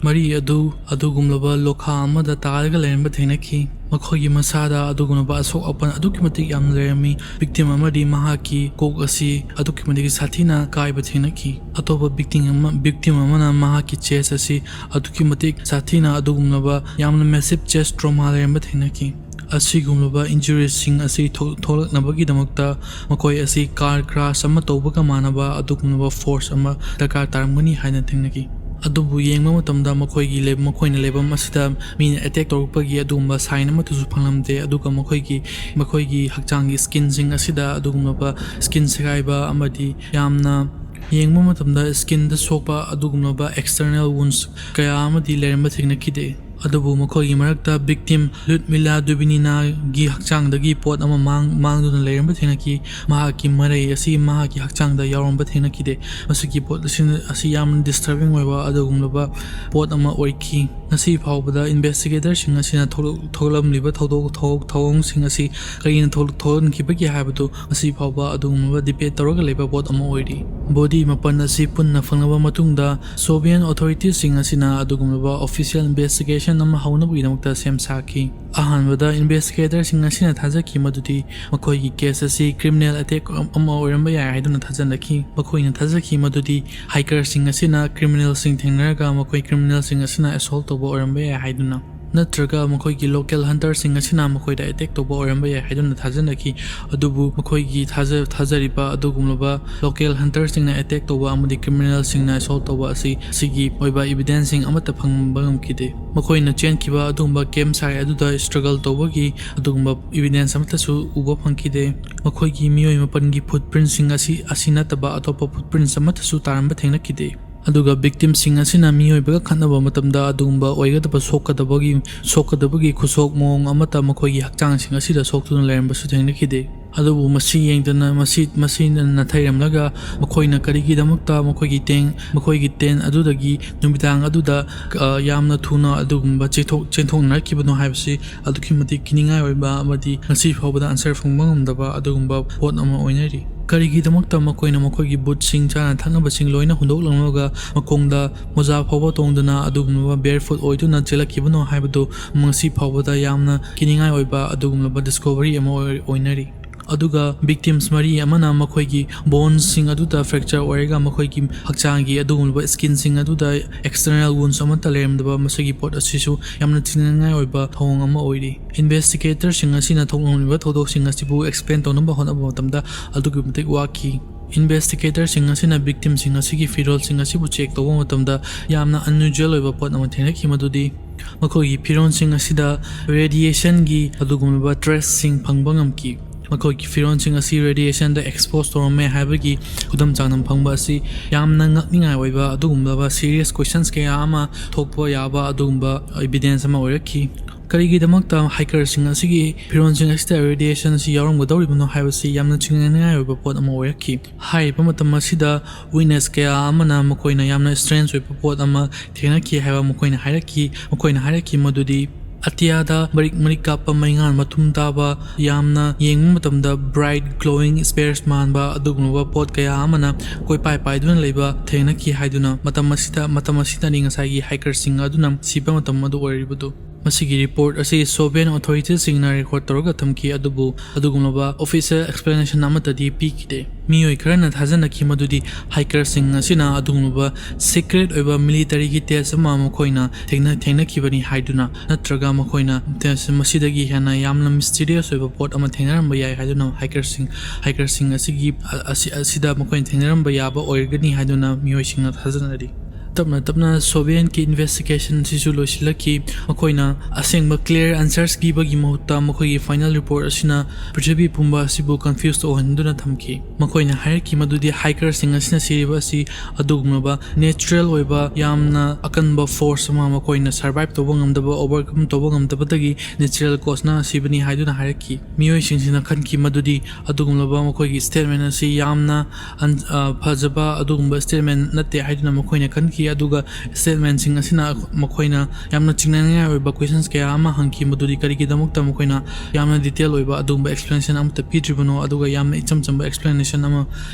ꯃꯔꯤ ꯑꯗꯨ ꯑꯗꯨꯒꯨꯝꯂꯕ ꯂꯣꯈꯥ ꯑꯃꯗ ꯇꯥꯔꯒ ꯂꯩꯔꯝꯕ ꯊꯦꯡꯅꯈꯤ꯫ ꯃꯈꯣꯏꯒꯤ ꯃꯁꯥꯗ ꯑꯗꯨꯒꯨꯝꯂꯕ ꯑꯁꯣꯛ ꯑꯄꯟ ꯑꯗꯨꯛꯀꯤ ꯃꯇꯤꯛ ꯌꯥꯝꯅ ꯂꯩꯔꯝꯃꯤ꯫ Victim ꯑꯃꯗꯤ ꯃꯍꯥꯛꯀꯤ ꯀꯣꯛ ꯑꯁꯤ ꯑꯗꯨꯛꯀꯤ ꯃꯇꯤꯛ ꯁꯥꯊꯤꯅ ꯀꯥꯏꯕ ꯊꯦꯡꯅꯈꯤ꯫ ꯑꯇꯣꯞꯄ victim ꯑꯃ, victim ꯑꯃꯅ ꯃꯍꯥꯛꯀꯤ chest ꯑꯁꯤ ꯑꯗꯨꯛꯀꯤ ꯃꯇꯤꯛ ꯁꯥꯊꯤꯅ ꯑꯗꯨꯒꯨꯝꯂꯕ ꯌꯥꯝꯅ massive chest trauma ꯂꯩꯔꯝꯕ ꯊꯦꯡꯅꯈꯤ꯫ ꯑꯁꯤꯒꯨꯝꯂꯕ injuriesꯁꯤꯡ ꯑꯁꯤ ꯊꯣꯛ-, ꯊꯣꯛꯂꯛꯅꯕꯒꯤꯗꯃꯛꯇ ꯃꯈꯣꯏ ꯑꯁꯤ car crash ꯑꯃ ꯇꯧꯕꯒ ꯃꯥꯟꯅꯕ ꯑꯗꯨꯒꯨꯝꯂꯕ force ꯑꯃ ꯗꯔꯀꯥꯔ ꯇꯥꯔꯝꯒꯅꯤ ꯍꯥꯏꯅ ꯊꯦꯡꯅꯈꯤ꯫ ꯑꯗꯨꯕꯨ ꯌꯦꯡꯕ ꯃꯇꯝꯗ ꯃꯈꯣꯏꯒꯤ ꯂꯩ-, ꯃꯈꯣꯏꯅ ꯂꯩꯐꯝ ꯑꯁꯤꯗ ꯃꯤꯅ attack ꯇꯧꯔꯛꯄꯒꯤ ꯑꯗꯨꯒꯨꯝꯕ sign ꯑꯃꯠꯇꯁꯨ ꯐꯪꯂꯝꯗꯦ꯫ ꯑꯗꯨꯒ ꯃꯈꯣꯏꯒꯤ, ꯃꯈꯣꯏꯒꯤ ꯍꯛꯆꯥꯡꯒꯤ skinꯁꯤꯡ ꯑꯁꯤꯗ ꯑꯗꯨꯒꯨꯝꯂꯕ skin ꯁꯦꯒꯥꯏꯕ ꯑꯃꯗꯤ ꯌꯥꯝꯅ ꯌꯦꯡꯕ ꯃꯇꯝꯗ skinꯗ ꯁꯣꯛꯄ ꯑꯗꯨꯒꯨꯝꯂꯕ external wounds ꯀꯌꯥ ꯑꯃꯗꯤ ꯂꯩꯔꯝꯕ ꯊꯦꯡꯅꯈꯤꯗꯦ꯫ ꯑꯗꯨꯕꯨ ꯃꯈꯣꯏꯒꯤ ꯃꯔꯛꯇ victim ꯂꯨꯠꯃꯤꯂꯥ ꯗꯨꯕꯤꯅꯤꯅꯥꯒꯤ ꯍꯛꯆꯥꯡꯗꯒꯤ ꯄꯣꯠ ꯑꯃ ꯃꯥꯡ-, ꯃꯥꯡꯗꯨꯅ ꯂꯩꯔꯝꯕ ꯊꯦꯡꯅꯈꯤ꯫ ꯃꯍꯥꯛꯀꯤ ꯃꯔꯩ ꯑꯁꯤ ꯃꯍꯥꯛꯀꯤ ꯍꯛꯆꯥꯡꯗ ꯌꯥꯎꯔꯝꯕ ꯊꯦꯡꯅꯈꯤꯗꯦ꯫ ꯃꯁꯤꯒꯤ ꯄꯣꯠ ꯑꯁꯤ, ꯑꯁꯤ ꯌꯥꯝꯅ disturbing ꯑꯣꯏꯕ ꯑꯗꯨꯒꯨꯝꯂꯕ ꯄꯣꯠ ꯑꯃ ꯑꯣꯏꯈꯤ꯫ ꯉꯁꯤ ꯐꯥꯎꯕꯗ investigatorꯁꯤꯡ ꯑꯁꯤꯅ ꯊꯣꯛꯂꯛ-, ꯊꯣꯛꯂꯝꯂꯤꯕ ꯊꯧꯗꯣꯛ, ꯊꯧ-, ꯊꯧꯑꯣꯡꯁꯤꯡ ꯑꯁꯤ ꯀꯔꯤꯅ ꯊꯣꯛ-, ꯊꯣꯛꯍꯟꯈꯤꯕꯒꯦ ꯍꯥꯏꯕꯗꯨ ꯉꯁꯤ ꯐꯥꯎꯕ ꯑꯗꯨꯒꯨꯝꯂꯕ debate ꯇꯧꯔꯒ ꯂꯩꯕ ꯄꯣꯠ ꯑꯃ ꯑꯣꯏꯔꯤ꯫ Body ꯃꯥꯄꯟ ꯑꯁꯤ ꯄꯨꯟꯅ ꯐꯪꯂꯕ ꯃꯇꯨꯡꯗ, Soviet authorityꯁꯤꯡ ꯑꯁꯤꯅ ꯑꯗꯨꯒꯨꯝꯂꯕ official investigation ꯑꯃ ꯍꯧꯅꯕꯒꯤꯗꯃꯛꯇ ꯁꯦꯝ ꯁꯥꯈꯤ꯫ ꯑꯍꯥꯟꯕꯗ investigatorꯁꯤꯡ ꯑꯁꯤꯅ ꯊꯥꯖꯈꯤ ꯃꯗꯨꯗꯤ ꯃꯈꯣꯏꯒꯤ case ꯑꯁꯤ criminal attack ꯑꯃ ꯑꯣꯏꯔꯝꯕ ꯌꯥꯏ ꯍꯥꯏꯗꯨꯅ ꯊꯥꯖꯅꯈꯤ꯫ ꯃꯈꯣꯏꯅ ꯊꯥꯖꯈꯤ ꯃꯗꯨꯗꯤ hikerꯁꯤꯡ ꯑꯁꯤꯅ criminalꯁꯤꯡ ꯊꯦꯡꯅꯔꯒ ꯃꯈꯣꯏ criminalꯁꯤꯡ ꯑꯁꯤꯅ assault ꯇꯧꯕ ꯑꯣꯏꯔꯝꯕ ꯌꯥꯏ ꯍꯥꯏꯗꯨꯅ, ꯅꯠꯇ꯭ꯔꯒ ꯃꯈꯣꯏꯒꯤ local hunterꯁꯤꯡ ꯑꯁꯤꯅ ꯃꯈꯣꯏꯗ attack ꯇꯧꯕ ꯑꯣꯏꯔꯝꯕ ꯌꯥꯏ ꯍꯥꯏꯗꯨꯅ ꯊꯥꯖꯅꯈꯤ꯫ ꯑꯗꯨꯕꯨ ꯃꯈꯣꯏꯒꯤ ꯊꯥꯖ-, ꯊꯥꯖꯔꯤꯕ ꯑꯗꯨꯒꯨꯝꯂꯕ local hunterꯁꯤꯡꯅ attack ꯇꯧꯕ ꯑꯃꯗꯤ criminalꯁꯤꯡꯅ assault ꯇꯧꯕ ꯑꯁꯤ, ꯑꯁꯤꯒꯤ ꯑꯣꯏꯕ evidenceꯁꯤꯡ ꯑꯃꯠꯇ ꯐꯪꯕ ꯉꯝꯈꯤꯗꯦ꯫ ꯃꯈꯣꯏꯅ ꯆꯦꯟꯈꯤꯕ ꯑꯗꯨꯒꯨꯝꯕ campsite ꯑꯗꯨꯗ struggle ꯇꯧꯕꯒꯤ ꯑꯗꯨꯒꯨꯝꯕ evidence ꯑꯃꯠꯇꯁꯨ ꯎꯕ ꯐꯪꯈꯤꯗꯦ꯫ ꯃꯈꯣꯏꯒꯤ ꯃꯤꯑꯣꯏ ꯃꯥꯄꯟꯒꯤ footprintꯁꯤꯡ ꯑꯁꯤ, ꯑꯁꯤ ꯅꯠꯇꯕ ꯑꯇꯣꯞꯄ footprints ꯑꯃꯠꯇꯁꯨ ꯇꯥꯔꯝꯕ ꯊꯦꯡꯅꯈꯤꯗꯦ꯫ ꯑꯗꯨꯒ victimꯁꯤꯡ ꯑꯁꯤꯅ ꯃꯤꯑꯣꯏꯕꯒ ꯈꯠꯅꯕ ꯃꯇꯝꯗ ꯑꯗꯨꯒꯨꯝꯕ ꯑꯣꯏꯒꯗꯕ ꯁꯣꯛꯀꯗꯕꯒꯤ, ꯁꯣꯛꯀꯗꯕꯒꯤ ꯈꯨꯁꯣꯛ ꯃꯑꯣꯡ ꯑꯃꯠꯇ ꯃꯈꯣꯏꯒꯤ ꯍꯛꯆꯥꯡꯁꯤꯡ ꯑꯁꯤꯗ ꯁꯣꯛꯇꯨꯅ ꯂꯩꯔꯝꯕꯁꯨ ꯊꯦꯡꯅꯈꯤꯗꯦ꯫ ꯑꯗꯨꯕꯨ ꯃꯁꯤ ꯌꯦꯡꯗꯅ ꯃꯁꯤ, ꯃꯁꯤꯅ ꯅꯥꯊꯩꯔꯝꯂꯒ ꯃꯈꯣꯏꯅ ꯀꯔꯤꯒꯤꯗꯃꯛꯇ ꯃꯈꯣꯏꯒꯤ ꯇꯦꯡ, ꯃꯈꯣꯏꯒꯤ tent ꯑꯗꯨꯗꯒꯤ ꯅꯨꯃꯤꯗꯥꯡ ꯑꯗꯨꯗ, ꯑ, ꯌꯥꯝꯅ ꯊꯨꯅ ꯑꯗꯨꯒꯨꯝꯕ ꯆꯦꯟꯊꯣꯛ-, ꯆꯦꯟꯊꯣꯛꯅꯔꯛꯈꯤꯕꯅꯣ ꯍꯥꯏꯕꯁꯤ ꯑꯗꯨꯛꯀꯤ ꯃꯇꯤꯛ ꯀꯤꯅꯤꯡꯉꯥꯏ ꯑꯣꯏꯕ ꯑꯃꯗꯤ ꯉꯁꯤ ꯐꯥꯎꯕꯗ answer ꯐꯪꯕ ꯉꯝꯗꯕ ꯑꯗꯨꯒꯨꯝꯕ ꯄꯣꯠ ꯑꯃ ꯑꯣꯏꯅꯔꯤ꯫ ꯀꯔꯤꯒꯤꯗꯃꯛꯇ ꯃꯈꯣꯏꯅ ꯃꯈꯣꯏꯒꯤ bootꯁꯤꯡ, ꯆꯥꯅ ꯊꯛꯅꯕꯁꯤꯡ ꯂꯣꯏꯅ ꯍꯨꯟꯗꯣꯛꯂꯝꯂꯒ ꯃꯈꯣꯡꯗ ꯃꯣꯖꯥ ꯐꯥꯎꯕ ꯇꯣꯡꯗꯅ ꯑꯗꯨꯒꯨꯝꯂꯕ barefoot ꯑꯣꯏꯗꯨꯅ ꯆꯦꯜꯂꯛꯈꯤꯕꯅꯣ ꯍꯥꯏꯕꯗꯨ ꯉꯁꯤ ꯐꯥꯎꯕꯗ ꯌꯥꯝꯅ ꯀꯤꯅꯤꯡꯉꯥꯏ ꯑꯣꯏꯕ ꯑꯗꯨꯒꯨꯝꯂꯕ discovery ꯑꯃ ꯑꯣꯏ-, ꯑꯣꯏꯅꯔꯤ꯫ ꯑꯗꯨꯒ victims ꯃꯔꯤ ꯑꯃꯅ ꯃꯈꯣꯏꯒꯤ bonesꯁꯤꯡ ꯑꯗꯨꯗ fracture ꯑꯣꯏꯔꯒ ꯃꯈꯣꯏꯒꯤ ꯍꯛꯆꯥꯡꯒꯤ ꯑꯗꯨꯒꯨꯝꯂꯕ skinꯁꯤꯡ ꯑꯗꯨꯗ external wounds ꯑꯃꯠꯇ ꯂꯩꯔꯝꯗꯕ ꯃꯁꯤꯒꯤ ꯄꯣꯠ ꯑꯁꯤꯁꯨ ꯌꯥꯝꯅ ꯆꯤꯡꯅꯅꯤꯡꯉꯥꯏ ꯑꯣꯏꯕ ꯊꯧꯑꯣꯡ ꯑꯃ ꯑꯣꯏꯔꯤ꯫ Investigatorꯁꯤꯡ ꯑꯁꯤꯅ ꯊꯣꯛꯂꯝꯂꯤꯕ ꯊꯧꯗꯣꯛꯁꯤꯡ ꯑꯁꯤꯕꯨ explain ꯇꯧꯅꯕ ꯍꯣꯠꯅꯕ ꯃꯇꯝꯗ ꯑꯗꯨꯛꯀꯤ ꯃꯇꯤꯛ ꯋꯥꯈꯤ꯫ Investigatorꯁꯤꯡ ꯑꯁꯤꯅ victimꯁꯤꯡ ꯑꯁꯤꯒꯤ ꯐꯤꯔꯣꯜꯁꯤꯡ ꯑꯁꯤꯕꯨ check ꯇꯧꯕ ꯃꯇꯝꯗ ꯌꯥꯝꯅ unusual ꯑꯣꯏꯕ ꯄꯣꯠ ꯑꯃ ꯊꯦꯡꯅꯈꯤ, ꯃꯗꯨꯗꯤ ꯃꯈꯣꯏꯒꯤ ꯐꯤꯔꯣꯜꯁꯤꯡ ꯑꯁꯤꯗ radiationꯒꯤ ꯑꯗꯨꯒꯨꯝꯂꯕ traceꯁꯤꯡ ꯐꯪꯕ ꯉꯝꯈꯤ꯫ ꯃꯈꯣꯏꯒꯤ ꯐꯤꯔꯣꯜꯁꯤꯡ ꯑꯁꯤ radiationꯗ expose ꯇꯧꯔꯝꯃꯦ ꯍꯥꯏꯕꯒꯤ ꯈꯨꯗꯝ ꯆꯥꯡꯗꯝ ꯐꯪꯕ ꯑꯁꯤ ꯌꯥꯝꯅ ꯉꯛꯅꯤꯡꯉꯥꯏ ꯑꯣꯏꯕ ꯑꯗꯨꯒꯨꯝꯂꯕ serious questions ꯀꯌꯥ ꯑꯃ ꯊꯣꯛꯄ ꯌꯥꯕ ꯑꯗꯨꯒꯨꯝꯕ evidence ꯑꯃ ꯑꯣꯏꯔꯛꯈꯤ꯫ ꯀꯔꯤꯒꯤꯗꯃꯛꯇ hikerꯁꯤꯡ ꯑꯁꯤꯒꯤ ꯐꯤꯔꯣꯜꯁꯤꯡ ꯑꯁꯤꯗ radiation ꯑꯁꯤ ꯌꯥꯎꯔꯝꯒꯗꯧꯔꯤꯕꯅꯣ ꯍꯥꯏꯕꯁꯤ ꯌꯥꯝꯅ ꯆꯤꯡꯅꯅꯤꯡꯉꯥꯏ ꯑꯣꯏꯕ ꯄꯣꯠ ꯑꯃ ꯑꯣꯏꯔꯛꯈꯤ꯫ ꯍꯥꯏꯔꯤꯕ ꯃꯇꯝ ꯑꯁꯤꯗ witness ꯀꯌꯥ ꯑꯃꯅ ꯃꯈꯣꯏꯅ ꯌꯥꯝꯅ strange ꯑꯣꯏꯕ ꯄꯣꯠ ꯑꯃ ꯊꯦꯡꯅꯈꯤ ꯍꯥꯏꯕ ꯃꯈꯣꯏꯅ ꯍꯥꯏꯔꯛꯈꯤ꯫ ꯃꯈꯣꯏꯅ ꯍꯥꯏꯔꯛꯈꯤ ꯃꯗꯨꯗꯤ ꯑꯇꯤꯌꯥꯗ ꯃꯔꯤꯛ ꯃꯔꯤꯛ ꯀꯥꯞꯄ ꯃꯩꯉꯥꯟ ꯃꯇꯨꯝ ꯇꯥꯕ, ꯌꯥꯝꯅ ꯌꯦꯡꯕ ꯃꯇꯝꯗ bright glowing spheres ꯃꯥꯟꯕ ꯑꯗꯨꯒꯨꯝꯂꯕ ꯄꯣꯠ ꯀꯌꯥ ꯑꯃꯅ ꯀꯣꯏꯄꯥꯏ ꯄꯥꯏꯗꯨꯅ ꯂꯩꯕ ꯊꯦꯡꯅꯈꯤ ꯍꯥꯏꯗꯨꯅ ꯃꯇꯝ ꯑꯁꯤꯗ, ꯃꯇꯝ ꯑꯁꯤꯗꯅꯤ ꯉꯁꯥꯏꯒꯤ hikerꯁꯤꯡ ꯑꯗꯨꯅ ꯁꯤꯕ ꯃꯇꯝ ꯑꯗꯨ ꯑꯣꯏꯔꯤꯕꯗꯨ꯫ ꯃꯁꯤꯒꯤ report ꯑꯁꯤ Soviet authorityꯁꯤꯡꯅ record ꯇꯧꯔꯒ ꯊꯝꯈꯤ, ꯑꯗꯨꯕꯨ ꯑꯗꯨꯒꯨꯝꯂꯕ official explanation ꯑꯃꯠꯇꯗꯤ ꯄꯤꯈꯤꯗꯦ꯫ ꯃꯤꯑꯣꯏ ꯈꯔꯅ ꯊꯥꯖꯅꯈꯤ ꯃꯗꯨꯗꯤ hikerꯁꯤꯡ ꯑꯁꯤꯅ ꯑꯗꯨꯒꯨꯝꯂꯕ secret ꯑꯣꯏꯕ militaryꯒꯤ test ꯑꯃ ꯃꯈꯣꯏꯅ ꯊꯦꯡꯅ-, ꯊꯦꯡꯅꯈꯤꯕꯅꯤ ꯍꯥꯏꯗꯨꯅ, ꯅꯠꯇ꯭ꯔꯒ ꯃꯈꯣꯏꯅ test ꯃꯁꯤꯗꯒꯤ ꯍꯦꯟꯅ ꯌꯥꯝꯅ mysterious ꯑꯣꯏꯕ ꯄꯣꯠ ꯑꯃ ꯊꯦꯡꯅꯔꯝꯕ ꯌꯥꯏ ꯍꯥꯏꯗꯨꯅ hikerꯁꯤꯡ, hikerꯁꯤꯡ ꯑꯁꯤꯒꯤ, ꯑ-, ꯑꯁꯤ, ꯑꯁꯤꯗ ꯃꯈꯣꯏꯅ ꯊꯦꯡꯅꯔꯝꯕ ꯌꯥꯕ ꯑꯣꯏꯔꯒꯅꯤ ꯍꯥꯏꯗꯨꯅ ꯃꯤꯑꯣꯏꯁꯤꯡꯅ ꯊꯥꯖꯅꯔꯤ꯫ ꯇꯞꯅ ꯇꯞꯅ ꯁꯣꯚꯤꯌꯦꯠꯀꯤ ꯏꯟꯚꯦꯁꯇꯤꯒꯦꯁꯟ ꯑꯁꯤꯁꯨ ꯂꯣꯏꯁꯤꯜꯂꯛꯈꯤ꯫ ꯃꯈꯣꯏꯅ ꯑꯁꯦꯡꯕ ꯀ꯭ꯂꯤꯌꯥꯔ ꯑꯟꯁꯔꯁ ꯄꯤꯕꯒꯤ ꯃꯍꯨꯠꯇ ꯃꯈꯣꯏꯒꯤ ꯐꯥꯏꯅꯦꯜ ꯔꯤꯄꯣꯔꯠ ꯑꯁꯤꯅ ꯄ꯭ꯔꯤꯊꯤꯕꯤ ꯄꯨꯝꯕ ꯑꯁꯤꯕꯨ ꯀꯟꯐ꯭ꯌꯨꯁ ꯇꯧꯍꯟꯗꯨꯅ ꯊꯝꯈꯤ꯫ ꯃꯈꯣꯏꯅ ꯍꯥꯏꯔꯛꯈꯤ ꯃꯗꯨꯗꯤ ꯍꯥꯏꯀꯔꯁꯤꯡ ꯑꯁꯤꯅ ꯁꯤꯔꯤꯕ ꯑꯁꯤ ꯑꯗꯨꯒꯨꯝꯂꯕ ꯅꯦꯆꯔꯦꯜ ꯑꯣꯏꯕ ꯌꯥꯝꯅ ꯑꯀꯟꯕ ꯐꯣꯔꯁ ꯑꯃ, ꯃꯈꯣꯏꯅ ꯁꯔꯚꯥꯏꯚ ꯇꯧꯕ ꯉꯝꯗꯕ, ꯑꯣꯚꯔꯀꯝ ꯇꯧꯕ ꯉꯝꯗꯕꯗꯒꯤ ꯅꯦꯆꯔꯦꯜ ꯀꯣꯁꯅ ꯁꯤꯕꯅꯤ ꯍꯥꯏꯗꯨꯅ ꯍꯥꯏꯔꯛꯈꯤ꯫ ꯃꯤꯑꯣꯏꯁꯤꯡꯁꯤꯅ ꯈꯟꯈꯤ ꯃꯗꯨꯗꯤ ꯑꯗꯨꯒꯨꯝꯂꯕ ꯃꯈꯣꯏꯒꯤ ꯁ꯭ꯇꯦꯠꯃꯦꯟ ꯑꯁꯤ ꯌꯥꯝꯅ ꯑꯟ-, ꯑ, ꯐꯖꯕ ꯑꯗꯨꯒꯨꯝꯕ ꯁ꯭ꯇꯦꯠꯃꯦꯟ ꯅꯠꯇꯦ ꯍꯥꯏꯗꯨꯅ ꯃꯈꯣꯏꯅ ꯈꯟꯈꯤ꯫ ꯑꯗꯨꯒ ꯁ꯭ꯇꯦꯠꯃꯦꯟꯁꯤꯡ ꯑꯁꯤꯅ ꯃꯈꯣꯏꯅ ꯌꯥꯝꯅ ꯆꯤꯡꯅꯅꯤꯡꯉꯥꯏ ꯑꯣꯏꯕ ꯀꯣꯏꯁꯟꯁ ꯀꯌꯥ ꯑꯃ ꯍꯪꯈꯤ, ꯃꯗꯨꯗꯤ ꯀꯔꯤꯒꯤꯗꯃꯛꯇ ꯃꯈꯣꯏꯅ ꯌꯥꯝꯅ ꯗꯤꯇꯦꯜ ꯑꯣꯏꯕ ꯑꯗꯨꯒꯨꯝꯕ ꯑꯦꯛꯁꯄ꯭ꯂꯦꯅꯦꯁꯟ ꯑꯃꯠꯇ ꯄꯤꯗ꯭ꯔꯤꯕꯅꯣ, ꯑꯗꯨꯒ ꯌꯥꯝꯅ ꯏꯆꯝ ꯆꯝꯕ ꯑꯦꯛꯁꯄ꯭ꯂꯦꯅꯦꯁꯟ ꯑꯃ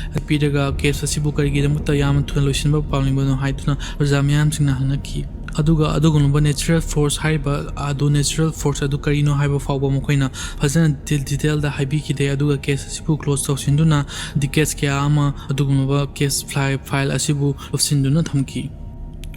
ꯄꯤꯔꯒ ꯀꯦꯁ ꯑꯁꯤꯕꯨ ꯀꯔꯤꯒꯤꯗꯃꯛꯇ ꯌꯥꯝꯅ ꯊꯨꯅ ꯂꯣꯏꯁꯤꯟꯕ ꯄꯥꯝꯂꯤꯕꯅꯣ ꯍꯥꯏꯗꯨꯅ ꯄ꯭ꯔꯖꯥ ꯃꯤꯌꯥꯝꯁꯤꯡꯅ ꯍꯪꯅꯈꯤ꯫ ꯑꯗꯨꯒ ꯑꯗꯨꯒꯨꯝꯂꯕ ꯅꯦꯆꯔꯦꯜ ꯐꯣꯔꯁ ꯍꯥꯏꯔꯤꯕ ꯑꯗꯨ, ꯅꯦꯆꯔꯦꯜ ꯐꯣꯔꯁ ꯑꯗꯨ ꯀꯔꯤꯅꯣ ꯍꯥꯏꯕ ꯐꯥꯎꯕ ꯃꯈꯣꯏꯅ ꯐꯖꯅ ꯗꯤ-, ꯗꯤꯇꯦꯜꯗ ꯍꯥꯏꯕꯤꯈꯤꯗꯦ꯫ ꯑꯗꯨꯒ ꯀꯦꯁ ꯑꯁꯤꯕꯨ ꯀ꯭ꯂꯣꯖ ꯇꯧꯁꯤꯟꯗꯨꯅ ꯗꯤꯀꯦꯠꯁ ꯀꯌꯥ ꯑꯃ ꯑꯗꯨꯒꯨꯝꯂꯕ ꯀꯦꯁ ꯐ꯭ꯂꯥꯏ-, ꯐꯥꯏꯜ ꯑꯁꯤꯕꯨ ꯂꯨꯞꯁꯤꯟꯗꯨꯅ ꯊꯝꯈꯤ꯫